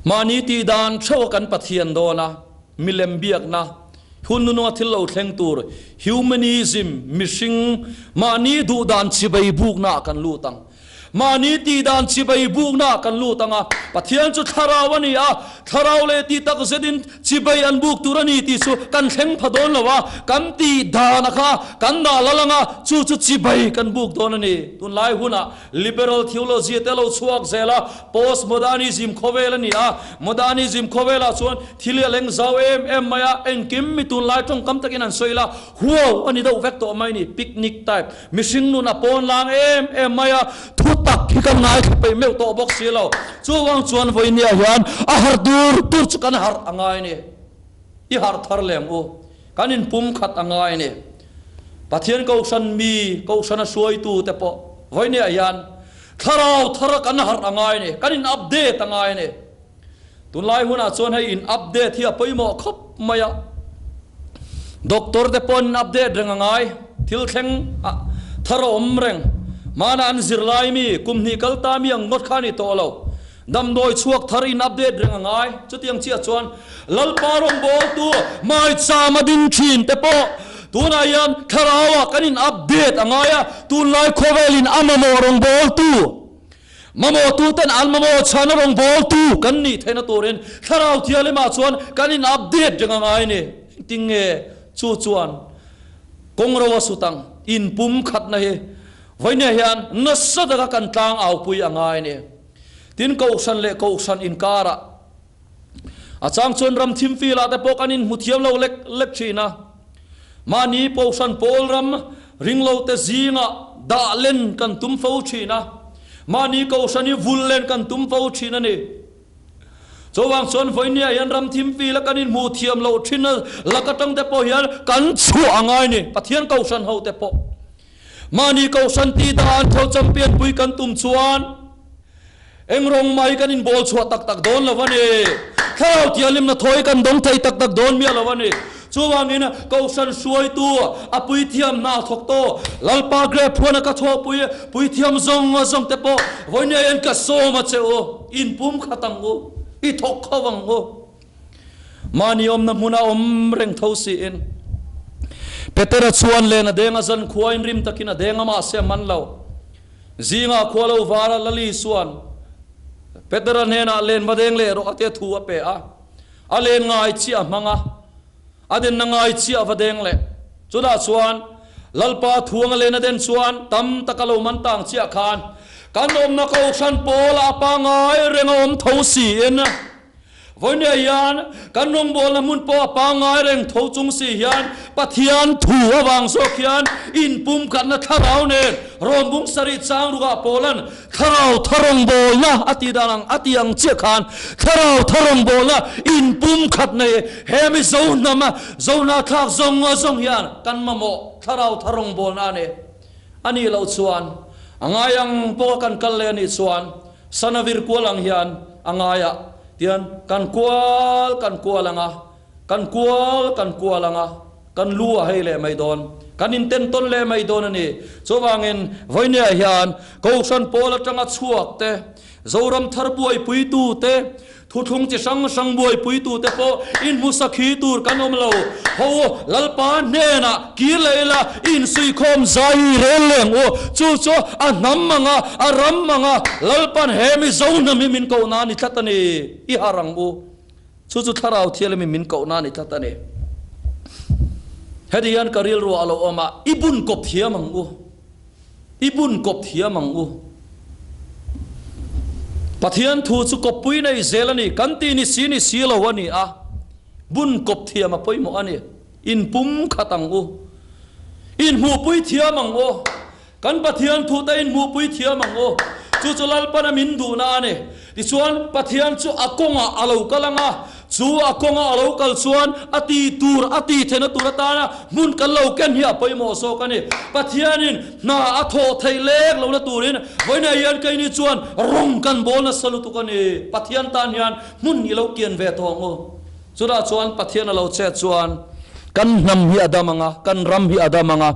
Mahni tih dan theuh a kan Pathian dawn a, milem biakna, hun nununga thil lo thleng tur, humanism, mihring, mahni duh dan chibei bukna ah kan lut ang. Mahni tih dan chibai buknaah kan lut ang a, Pathian chu thlarau a ni a, thlarau leh tih tak zetin chibai an buk tur a ni tih chu kan thleng pha dawn lo a, kan tih dana kha kan dah lal ang a, chu chu chibai kan buk dawn a ni. Tunlai hunah liberal theology te lo chhuak zel a, postmodernism khawvel a ni a, modernism khawvelah chuan thil hi a leng zau em em mai a, engkim mi tunlai tawngkam takin an sawi la, huau a ni deuh vek tawh mai a ni, picnic type. Mihring nun a pawn lang em em mai a, thu tak hi kan ngaithla peih meuh tawh bawk si lo. Chuvang chuan vawinia hian a harh tur tur chu kan harh a ngai a ni. I harh thar lem u, kan inpum khat a ngai a ni. Pathian Kohhran mi, Kohhrana hruaitu te pawh vawinia hian thlarau thar a kan harh a ngai a ni, kan in update a ngai a ni. Tunlai hunah chuan hei in update hi a pawimawh khawp mai a, doctor te pawh an in update reng a ngai, thil thleng thar a awm reng. Hmana an zirlai mi, kum hnih kal ta mi ang ngawt kha a ni tawh lo. Damdawi chhuak thar in update reng a ngai. Chutiang chiah chuan Lalpa rawngbawltu Maicham a ding thin te pawh tunah hian thlarauah kan in update a ngai a, tunlai khawvelin a mamawh rawngbawltu, Mamawhtuten an mamawh chhan a rawn bawltu kan nih theihna turin Thlarau Thianghlimah chuan kan in update reng a ngai a ni. Engtin nge chu chuan? Kawng ro a sut ang. In pum khatna hi vawinia hian nasa taka kan tlang aupui a ngai a ni. Tin, Kohhran leh Kohhran inkarah a chang chuan ram thim filah te pawh kan inhmu thiam lo lek lek thin a. Mahni Kohhran pawl ram ringlo te zingah dah len kan tum fo thin a. Mahni Kohhran hi vul len kan tum fo thin a ni. Chuvang chuan vawinia hian ram thim fila kan inhmuh thiam loh thin a lak atang te pawh hian kan chhuah a ngai ni. Pathian Kohhran ho te pawh mahni Kohhran tih dan tho champion pui kan tum chuan eng rawng mai kan inbawl chhuah tak tak dawn lo a ni. Thlarau tialimna thawi kan dawng thei tak tak dawn miah lo a ni. Chuvangin Kohhran hruaitu a puithiam hna thawk tawh Lalpa Grep huana ka thawhpui puithiam zawng zawng te pawh vawinia hian ka sawm a che u, in pum khat ang u, i thawk kho ang u. Mahni awmna hmuna awm reng tho siin Petera chuan len a deng a zan khua in rim takin a deng a mahse a man lo. Zingah khua lo var a Lali chuan Petera hnenah len va deng leh rawh a tia thu a pe a. A len ngai chiah a hmang a, a denna ngai chiah a va deng leh. Chutah chuan Lalpa thuang a len a den chuan tam tak a lo man tang chiah khan kan awmna Kohhran pawl a pangai reng a awm tho siin vawinia hian kan rawngbawlna hmun pawh a pangai reng tho chung si hian Pathian thu avang zawk hian inpumkhatna thlarau nen rawnbung sarih chang rukah pawlan Thlarau tharawngbawlna a tih dan ang a tih ang chiah khan Thlarau tharawngbawlna inpumkhat nei he mi Zo hnam a Zohna thlak zawng zawng hian kan mamawh Thlarau tharawngbawlna a ni. A nih loh chuan a ngai ang pawh a kan kal leh a nih chuan sana vir kual ang hian a ngaiah tian kan kual kan kual ang a, Kan kual kan kual ang a, kan lu a hei leh mai dawn. Kan inten tawn leh mai dawn a ni. Chuvangin, vawinia hian Kohhran pawl atanga chhuak te, Zoram thar buaipuitu te, thuthlung chi hrang hrang buaipuitu te pawh inhmusa khi tur kan awm lo. Ho u, Lalpa hnenah kir leh ila, insuihkhawm zai rel leng u. Chu chu a hnam anga, a ram anga Lalpan he Mizo hnam hi min koh na a ni tlat a ni. I harh ang u. Chu chu Thlarau Thianghlimin min kohna a ni tlat a ni. Heti hian ka rilruah a lo awm a, I bun kawp thiam ang u. I bun kawp thiam ang u. Pathian thu chu kawppui nei zel a ni. Kan ti ni si ni si lo a ni a. Bun kawp thiam a pawimawh a ni. In pum khat ang u. In hmuhpui thiam ang u. Kan Pathian thu te in hmuhpui thiam ang u. Chu chu Lalpana min duhna a ni. Tichuan, Pathian chu a kawngah a lo kal ang a, chu a kawnga a lo kal chuan a ti tur, a ti theihna tur atana hmun kan lo ken hi a pawimawh zawk a ni. Pathianin hna a thawh theih lek lohna turin vawiinah hian keini chuan rawng kan bawl nasa lutuk a ni. Pathian tan hian hmun i lo kian ve tawh ang u. Chutah chuan Pathian a lo chet chuan kan hnam hi a dam ang a, kan ram hi a dam ang a.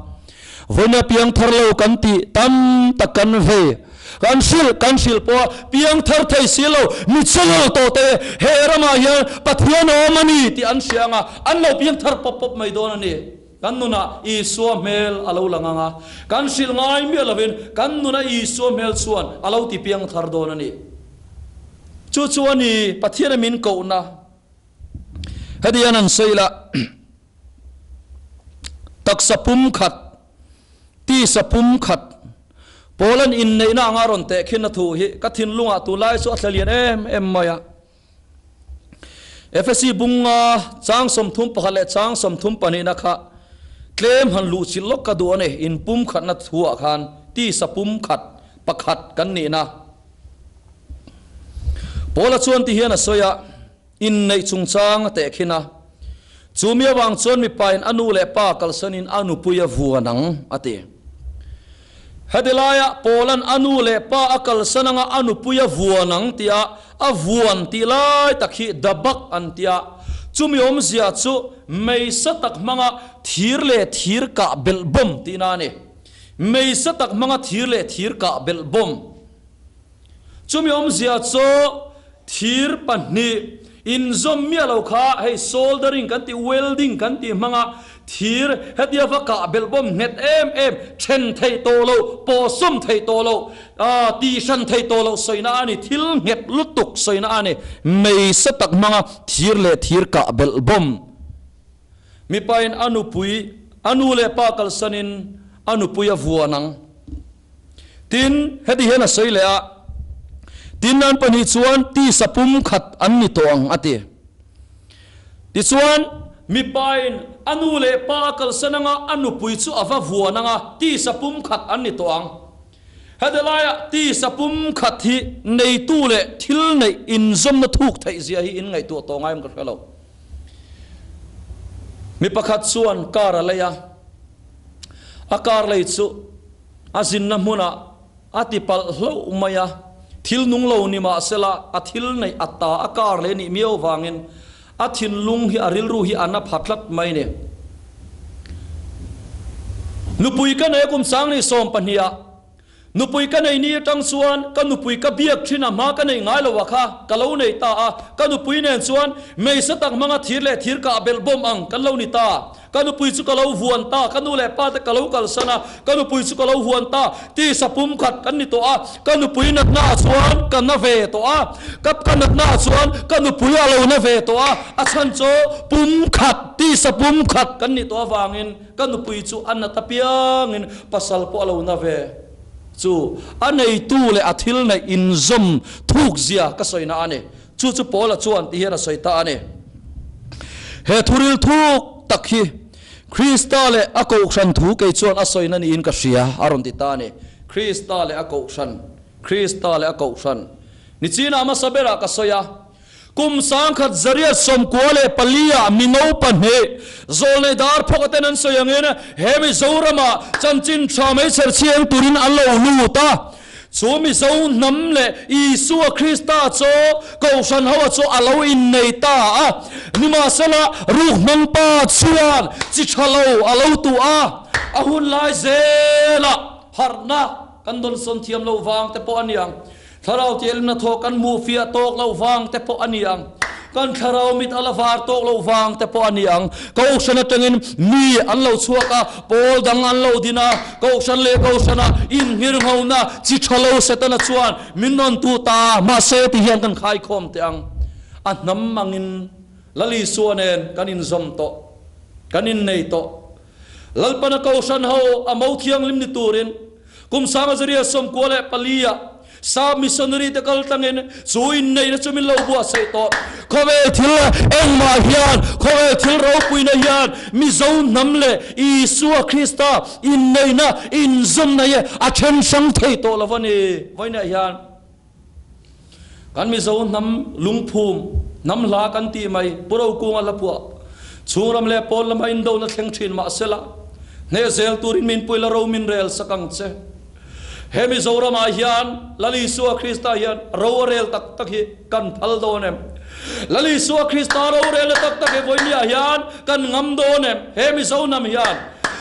Vawiina piangthar lo kan tih tam tak kan vei. Kan hrilh kan hrilh pawh a piangthar thei si lo, mi chawlh tawh te he ramah hian Pathian a awm a ni tih an hria ang a, an lo piangthar pawp pawp mai dawn a ni. Kan nunah Isua hmel a lo lang ang a, kan hrilh ngai miah lovin kan nuna Isua hmel chuan a lo ti piangthar dawn a ni. Chu chu a ni Pathiana min kohna. Heti hian an sawi la. Taksa pum khat, tisa pum khat, Paula'n inneihna anga rawn tehkhin a thu hi ka thinlungah tunlai chu a thla lian em em mai a. Efesi bunga chang 31 leh chang 32na kha tlem han luh chilh lawk ka duh a ni, in pum khatna thuah khan tisa pum khat pakhat kan nihna. Paula chuan ti hian a sawi a. Inneih chungchang a tehkhin a, chu mi avang chuan mipain a nu leh pa kalsanin a nupui a vuan ang, a ti. Heti laiah Paula'n a nu leh pa a kalsan anga a nupui a vuan ang tia a vuan tih lai tak hi dabak an ti a, chumi awmzia chu meisa tak hmanga thir leh thir kah belh bawm tihna a ni. Meisa tak hmanga thir leh thir kah belh bawm. Chumi awmzia chu thir pahnih inzawm miah lo kha hei soldering kan tih, welding kan tih hmanga thir hetia va kah belh bawm nghet em em, then theih tawh loh, pawhsawm theih tawh loh, tihhran theih tawh loh sawina a ni, thil nghet lutuk sawina a ni. Meisa tak hmanga thir leh thir kah belh bawm. Mipain a nupui. A nu leh pa kalsanin a nupui a vuan ang. Tin, heti hian a sawi leh a, Tin, an pahnih chuan tisa pum khat an ni tawh ang, a ti. Tichuan, mipain a nu leh pa a kalsan anga a nupui chu a va vuan anga tisa pum khat an ni tawh ang. Heti laia tisa pum khat hi neitu leh thil neih inzawmna thuk theih zia hi in ngaihtuah tawh ngai em ka hre lo. Mi pakhat chuan car a lei a, a car lei chu a zinna hmunah a ti palh hlauh mai a, thil nung lo ni mah sela a thil neih a ta a car lei nih miau vangin a thinlung hi a rilru hi a na pha tlat mai ni. Nupui ka nei a kum sangni sawmpahnih ah Nupui ka nei ni atang chuan ka nupui ka biak thin a hma ka nei ngai lo a kha ka lo nei ta a, ka nupui nen chuan meisa tak hmanga thir leh thir kah belh bawm ang kan lo ni ta. Ka nupui chu ka lo vuan ta, ka nu leh pa te ka lo kalsan a, ka nupui chu ka lo vuan ta, tisa pum khat kan ni tawh a, ka nupui natna ah chuan ka na ve tawh a, ka ka natna ah chuan ka nupui a lo na ve tawh a, a chhan chu pum khat, tisa pum khat kan nih tawh avangin Ka nupui chu a nat apiangin pasal pawh a lo na ve chu a neitu leh a thil neih inzawm thuk zia ka sawina a ni. Chu chu Paula chuan ti hian a sawi ta a ni. He thuril thuk tak hi Krista leh a kohhran thu kei chuan a sawina niin ka hria a rawn ti ta a ni. Krista leh a kohhran, Krista leh a kohhran. Nichinah hmasa berah ka sawi a. Kum sangkhat zariat 94 ah mino pahnih zawlnei dar phawk aten an sawi angin he Mizorama chanchin tha mai chherchhiang turin an lo lut a. Chu Mizo hnam leh Isua Krista chu Kohhran hoa chu a lo innei ta a. Nimahsela ruk hmang pa chuan chi tha lo a lo tuh a. A hun lai zelah harhna kan dawnsawn thiam loh vang te pawh a ni ang. Thlarau tialna thaw kan hmuh fiah tawk loh vang te pawh a ni ang. Kan thlarau mit a la var tawk loh vang te pawh a ni ang. Kohhran atangin mi an lo chhuak a, pawl dang an lo din a, kohhran leh kohhrana inngirnghona chi tha lo Setana chuan min rawn tu ta mahse ti hian kan khaikhawm teh ang. A hnam angin Lal Isua nen kan inzawm tawh, kan innei tawh. Lalpana kohhran ho a mo thianghlim ni turin Kum sanga zaria 94 ah Sap missionary te kal tlangin chu inneihna chu min lo buatsaih tawh. Khawvel thil engmah hian, khawvel thil ropuina hian Mizo hnam leh Isua Krista inneihna inzawmna hi a then hrang thei tawh lo a ni. Vawiinah hian kan Mizo hnam lungphum, hnam hla kan tih mai, Pu Rokunga hla phuah, chhungram leh pawn lama indona thleng thin mahsela, Hneh zel turin min pui la ro min rel sak ang che. He Mizoramah hian Lal Isua Krista hian ro a rel tak tak hi kan phal dawn em? Lal Isua Krista ro relna tak tak hi vawinia hian kan ngam dawn em? He Mizo hnam hian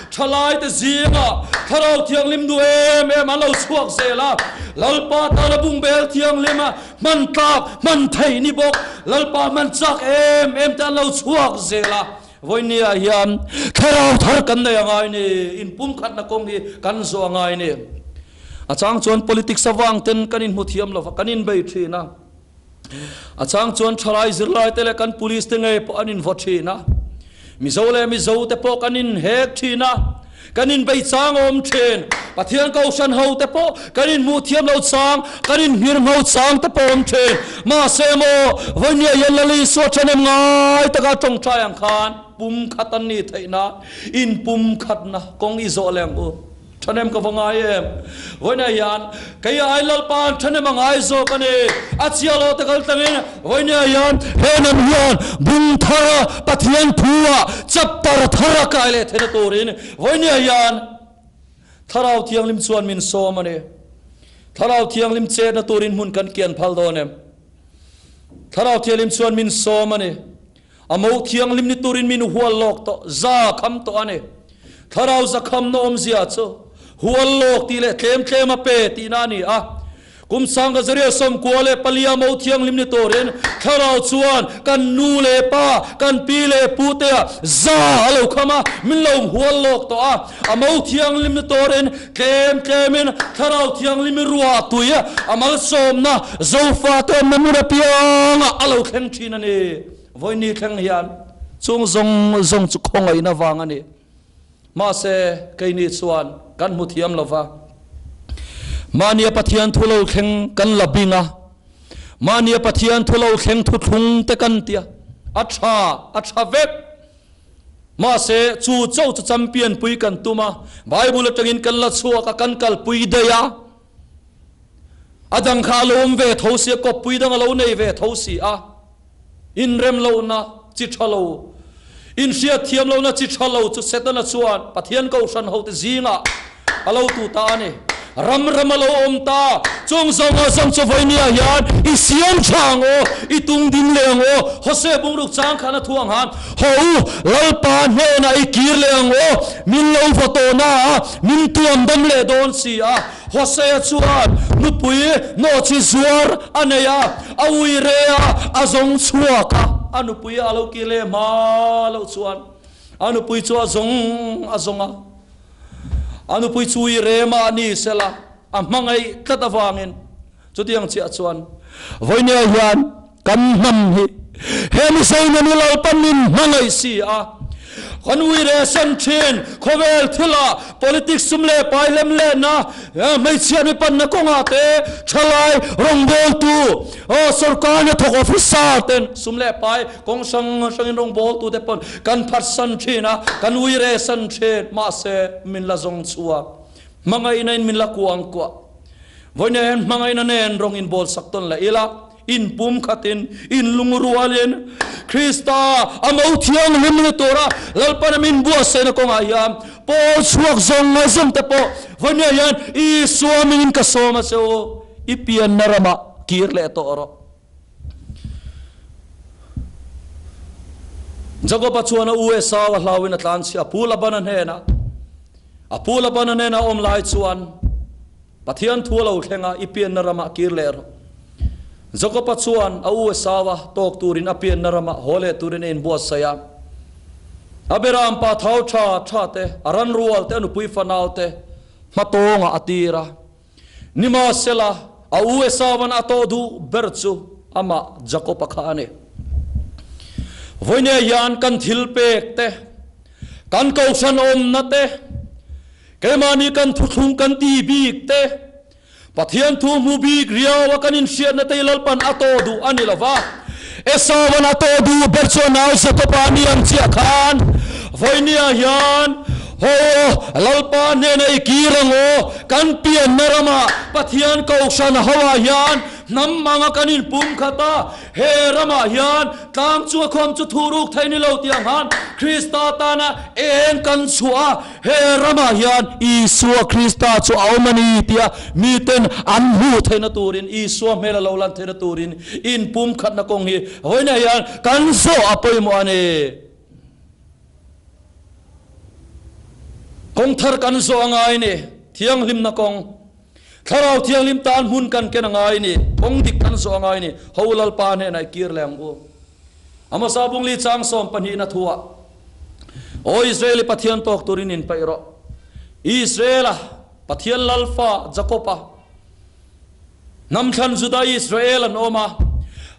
thalaite zingah Thlarau Thianghlim duh em em an lo chhuak zel a, Lalpa tana bungbel thianghlim a hman tlak, hman theih ni bawk, Lalpa hman chak em em te an lo chhuak zel a. Vawinia hian thlarau thar kan nei a ngai ni, inpumkhatna kawng hi kan zawh a ngai ni. A chang chuan politics avang ten kan inhmu thiam lova, kan inbei thin a. A chang chuan thalai zirlai te leh kan police te ngei pawh an invaw thin a. Mizo leh Mizo te pawh kan inhek thin a. Kan inbei chang a awm thin. Pathian Kohhran ho te pawh kan inhmuh thiam lo chang, kan inhmir ngho chang te pawh a awm thin. Mahse maw, vawinia hian Lal Isua ṭhenem ngai taka tawngtai ang khan pum khat an nih theih nan inpumkhatna kawng i zawh leh ang u. Ṭhahnem ka va ngai em? Vawinia hian kei ai Lalpa'n ṭhahnem a ngai zawk a ni. A chiah lo te kal tlangin vawinia hian he hnam hian bung thara Pathian thu-ah chapter thara kai leh theihna turin vawinia hian Thlarau Thianghlim chuan min sawm a ni. Thlarau Thianghlim chetna turin hmun kan kian phal dawn em? Thlarau Thianghlim chuan min sawm a ni. A mo thianghlim ni turin min hual lawk tawh, za kham tawh a ni. Thlarau za khamna awmzia chu hual lawk tih leh tlem tlem a pe tihna a ni a. Kum sanga zaria 94 mo thianghlim ni turin Thlarau chuan kan nu leh pa, kan pi leh pu te ah za a lo kham a, min lo hual lawk tawh a. A mo thianghlim ni turin tlem tlemin Thlarau Thianghlim i ruah tui a malsawmna Zofate awmna hmun apiangah a lo thleng thin a ni. Vawini thleng hian chung zawng zawng chu khawngaihna vang a ni. Mahse, keini chuan kan hmu thiam lo va. Mahnia Pathian thu lo thleng kan la bing a, mahnia Pathian thu lo thleng thuthlung te kan tia, a tha, a tha vek. Mahse, chu chauh chu champion pui kan tum a, Bible atangin kan la chhuak a, kan kalpui daih a. A dang kha a lo awm ve tho si a, kawppui dang a lo nei ve tho si a. Inrem lohna chi tha lo, inhriat thiam lohna chi tha lo chu Setana chuan Pathian Kohhran hote zingah a lo tu ta a ni. Ram ram a lo awm ta. Chung zawnga zawng chu vawinia hian i siam tha ang aw, i tung ding leh ang aw, Hosea bungruk chang khan a thu ang han, Haw u, Lalpa hnenah i kir leh ang aw, min lo va tawh na a, min tuam dam leh dawn si a. Hosea chuan nupui nawhchi zuar a nei a, a ui re a, a zawng chhuak a. A nupui a lo kir leh hma loh chuan a nupui chu a zawng a zawng a. A nupui chu ui re mah ni sela a hmangaih tlat avangin chutiang chiah chuan vawinia hian kan hnam hi he Mizo nen i Lalpan min hmangaih si a, kan ui reh san thin khawvel thila politics sum leh pai lem lehna hmeichhia mi panna kawngah te thalai rawngbawltu sorkar hnathawk officer ten sum leh pai kawng hrang hrangin rawngbawltu te pawn kan phatsan thin a, kan ui reh san thin mahse min la zawng chhuak hmangaihna in min la kuang kuah. Vawiin hian hmangaihna nen rawng inbawl sak tawn leh ila, in pum khatin, in lungrualin, Krista a mo thianghlim ni tura Lalpana min buatsaihna kawngah hian pawl chhuak zawng ngaihzawm te pawh vawiin hian Isua mingin ka sawm a che u, i pianna ramah kir leh tawh rawh. Jakoba chuan a u Esau a hlauin a tlanchhia a pu Labana hnenah. A pu Labana hnena awm lai chuan Pathian thu a lo thleng a, I pianna ramah kir leh rawh. Jakoba chuan a u Esau-a tawk turin a pianna ramah haw leh turin a inbuatsaih a. A beram pa thau tha tha te, a ran rual te, a nupui fanau te hmatawngah a tir a. Nimahsela, a u Esauan a tawh duh ber chu amah Jakoba kha a ni. Vawinia hian kan thil pek te, kan kohhran awmna te, keimahni kan thuthlung kan ti bik te, Pathian thu hmu bik riau a kan inhriatna te hi Lalpan a tawh duh a ni lo va. Esauan a tawh duh ber chu a nau Jakoba a ni ang chiah khan vawinia hian Haw Lalpa hnena i kir ang aw, kan pianna ramah Pathian kohhran hoah hian hnam anga kan inpum khat a, He ramah hian tlang chu a khawm chu thu ruk thei ni lo tih ang han Krista tana eng kan chhuah a, he ramah hian Isua Krista chu a awm a ni tia miten an hmuh theihna turin, Isua hmel a lo lan theihna turin inpumkhatna kawng hi vawiinah hian kan zawh a pawimawh a ni. Kawng thar kan zawh a ngai ni, thianghlimna kawng. Thlarau Thianghlim tan hmun kan ken a ngai ni, kawng dik kan zawh a ngai ni, Ho Lalpa hnenah i kir leh ang u. A hmasa bungli chang 12 na thuah, Aw Israel i Pathian tawk turin inpeih rawh. Israela Pathian Lalfa Jakoba, Hnamthlan Juda Israel an awm a,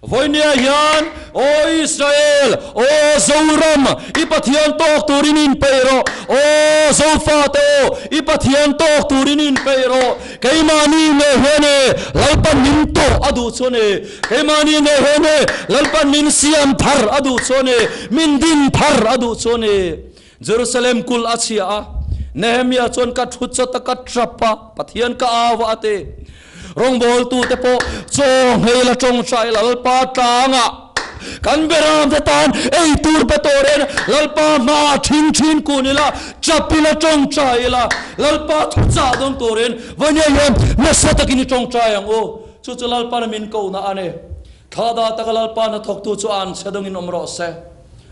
Vawinia hian, Aw Israel, aw Zoram, i Pathian tawk turin inpeih rawh. Aw Zofate aw, i Pathian tawk turin inpeih rawh. Keimahni ngei hian e, Lalpan min tawh a duh chuan e. Keimahni ngei hian e, Lalpan min siam thar a duh chuan e, min din thar a duh chuan e. Jerusalem kulh a chhia a, Nehemia chuan ka thu chawt a, ka tap a, Pathian ka au a ti. Rawngbawltute pawh chaw nghei la tawngtai Lalpa tlangah kan beram te tan ei tur pe tawrin Lalpa hma thin thin kun ila, tap ila, tawngtai ila, Lalpa thuchah dawn turin vawinia hian nasa takin i tawngtai ang u. Chu chu Lalpa'n min kohna a ni. Thla taka Lalpa hnathawktu chu an chhe dawngin awm rawh se.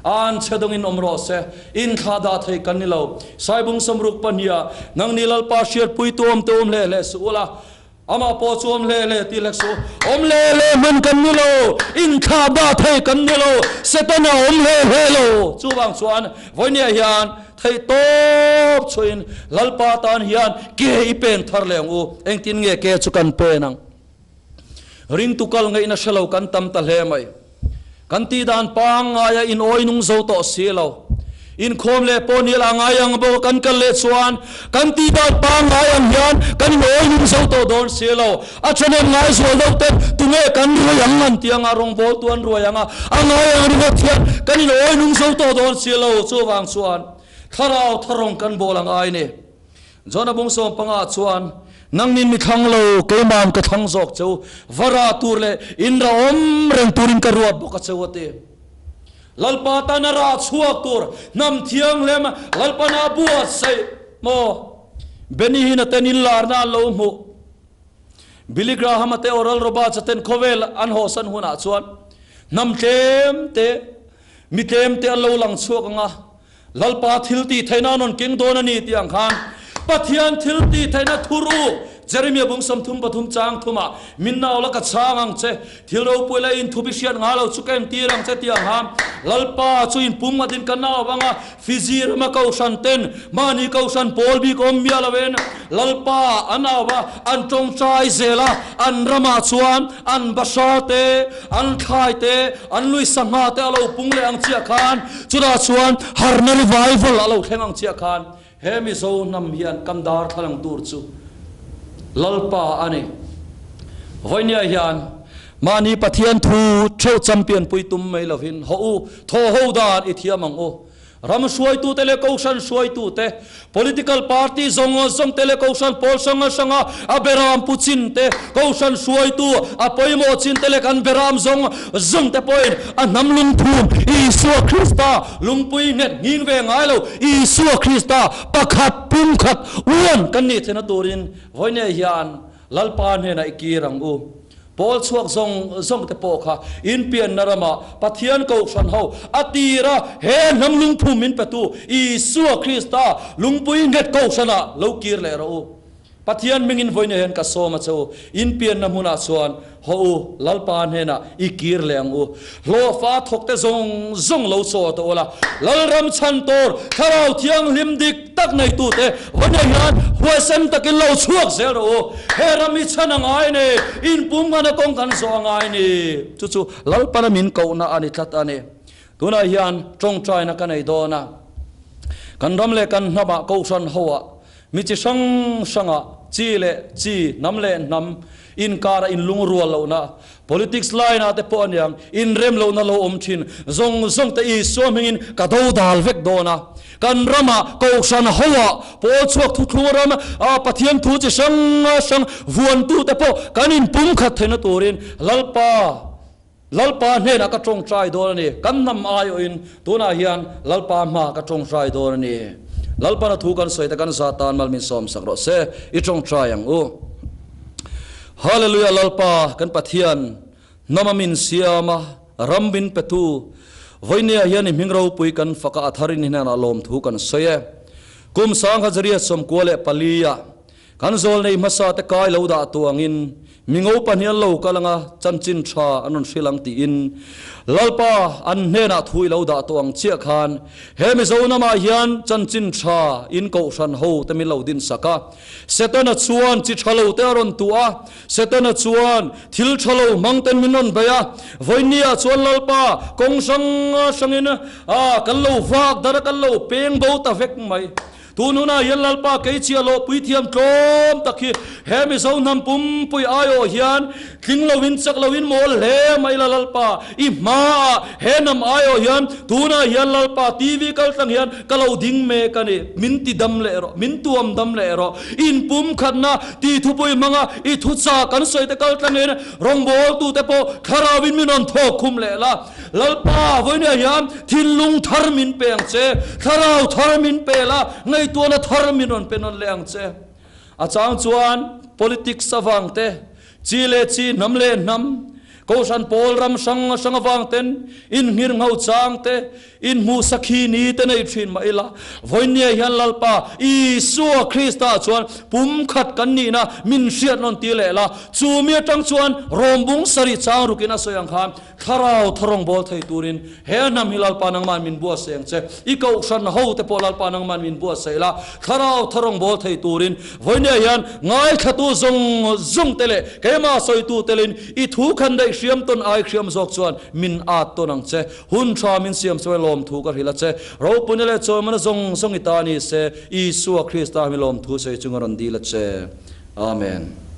An chhe dawngin awm rawh se. In thla dah thei kan ni lo. Saibung samruk pahniha nangni Lalpa hriatpuitu awm te awm hle hle suh ula, amah pawh chu awm hle hle tih hlek suh. Awm hle hle hman kan ni lo. In thla dah thei kan ni lo. Setana awm hle hle lo. Chuvang chuan vawinia hian theih tawp chhuahin Lalpa tan hian ke i pen thar leh ang u. Engtin nge ke chu kan pen ang? Ringtu kal ngaihna hre lo kan tam ta hle mai. Kan tih dan pangngaia in awi nung zo tawh si lo. Inkhawm leh pawh nil a ngai ang bawk a kan kal leh chuan kan tih dan pangngai ang hian kan inawih lung zo tawh dawn si lo. A ṭhahnem ngai zual deuh ten tunge kan ruai ang an ti anga rawngbawltu an ruai ang a, a ngai ang ringawt hian kan inawih lung zo tawh dawn si lo. Chuvang chuan thlarau tharawng kan bawl a ngai ni. John-a bung 15 chuan, Nangnin mi thlang lo, keima'n ka thlang zawk cheu, va rah tur leh in rah awm reng turin ka ruat bawk a cheu a ti. Lalpa tana rah chhuak tur hnam thianghlim Lalpan a buatsaih maw? Benny Hinn-a ten inlarna an lo hmuh. Billy Graham-a te Oral Roberts-a ten khawvel an hawhsan hunah chuan hnam tlem te, mi tlem te an lo lang chhuak ang a, Lalpa thil tih theihna an rawn keng dawn a ni tih ang khan Pathian thil tih theihna thuru Jeremia bung 33 chang thumah min nau la ka chhang ang che, thil ropui leh in thupi hriat ngai lo chu ka entir ang che tih ang khan Lalpa chu in pum ngatin ka nau vang a, Fiji rama kohhran ten mahni kohhran pawl bik awm miah loin Lalpa a nau va an tawngtai zel a, an ramah chuan an bahra te, an thlai te, an lui sangha te a lo pung leh ang chiah khan Chutah chuan harna revival a lo thleng ang chiah khan he Mizo hnam hian kan darthlalang tur chu Lalpa a ni. Vawinia hian mahni Pathian thu theuh champion pui tum mai lovin haw u, thaw ho dan i thiam ang u. Ram hruaitute leh Kohhran hruaitute, Political party zawng zawng te leh Kohhran pawl hrang hranga a beram pu chin te, Kohhran hruaitu a pawimawh chin te leh kan beram zawng zawng te pawhin a hnam lungphum Isua Krista lungpui nghet nghing ve ngai lo Isua Krista pakhat pumkhat uan kan nih theihna turin vawinia hian Lalpa hnenah i kir ang u. Pawl chhuak zawng zawng te pawh kha inpianna ramah Pathian Kohhran ho a tira he hnam lungphum min petu Isua Krista lungpui nghet Kohhranah lo kir leh rawh u. Pathian mingin vawiin hian ka sawm a che u, inpianna hmunah chuan haw u, Lalpa hnenah i kir leh ang u. Hlawhfa thawk te zawng zawng lo chaw tawh ula, Lalram chhan tur Thlarau Thianghlim dik tak neitute vawiin hian huaisen takin lo chhuak zel rawh u. He ram hi chhan a ngai ni, inpum nghana kawng kan zawh a ngai ni. Chu chu Lalpana min kohna a ni tlat a ni. Tunah hian tawngtaina ka nei dawn a, kan ram leh kan hnamah Kohhran hoah Mi chi hrang hranga chi leh chi, hnam leh hnam inkara inlungrual lohna, politics line-ah te pawh aniang inrem lohna lo awm thin zawng zawng te Isua hmingin ka do dal vek dawn a. Kan ramah Kohhran hoah pawl chhuak thuthlung ram a Pathian thu chi hrang hrang vuantute pawh kan inpumkhat theihna turin Lalpa Lalpa hnenah ka tawngtai dawn a ni. Kan hnam aiawhin tunah hian Lalpa hmaah ka tawngtai dawn a ni. Lalpana thu kan sawi te kan za tan mal min sawmsak rawh se, i tawngtai ang u. Hallelujah Lalpa kan Pathian hnama min siam a, ram min petu, vawinia hian i hming ropui kan fak a, a tharin i hnenah lawmthu kan sawi e. Kum 1994 ah Kan zawlnei hmasa te kai lo dah tuangin mi ngo pahnih an lo kal anga chanchin tha an rawn hrilh ang tiin Lalpa an hnenah thu i lo dah tawh ang chiah khan he Mizo namah hian chanchin tha in kohhran ho te min lo din sak a. Setana chuan chi tha lo te a rawn tuah a, Setana chuan thil tha lo hmang ten min rawn bei a, vawinia chuan Lalpa kawng hrang hrangin kan lo vak dar a kan lo peng bo ta vek mai. Tun hunah hian Lalpa kei chiah loh puithiam tlawm tak hi he Mizo hnam pumpui aiawh hian tling loin chak loin mawl hle mai la Lalpa i hmaah he hnam aiawh hian tunah hian Lalpa TV kal tlang hian ka lo ding mek a ni min ti dam leh rawh min tuam dam leh rawh in pumkhatna ti thupui hmanga i thucha kan sawi te kal tlangin rawngbawltute pawh thlarauin min rawn thawk khum leh la Lalpa, vawinia hian thinlung thar min pe ang che, thlarau thar min pe la, ngaihtuahna thar min rawn pe nawn leh ang che. A chang chuan politics avang te, chi leh chi, hnam leh hnam, Kohhran pawl ram hrang hrang avang ten inngirngho chang te, inhmuh sakhi ni te nei thin mah ila, vawinia hian Lalpa Isua Krista chuan pumkhat kan nihna min hriat nawn ti leh la, chu mi atang chuan rawmbung sarih chang rukin a sawi ang khan, Thlarau tharawng bawl thei turin he hnam hi Lalpa nangman min buatsaih ang che. I kohhran ho te pawh Lalpa nangman min buatsaih la, Thlarau tharawng bawl thei turin vawinia hian ngaithlatu zawng zawng te leh keimah sawitu telin i thu khan daih hriam tawn ai hriam zawk chuan min at tawn ang che. Hun tha min siam sawi lawm thu ka hrilh a che. Ropuina leh chawimana zawng zawng i ta ni se, Isua Krista mi lawm thu sawi chunga rawn dil a che. Amen.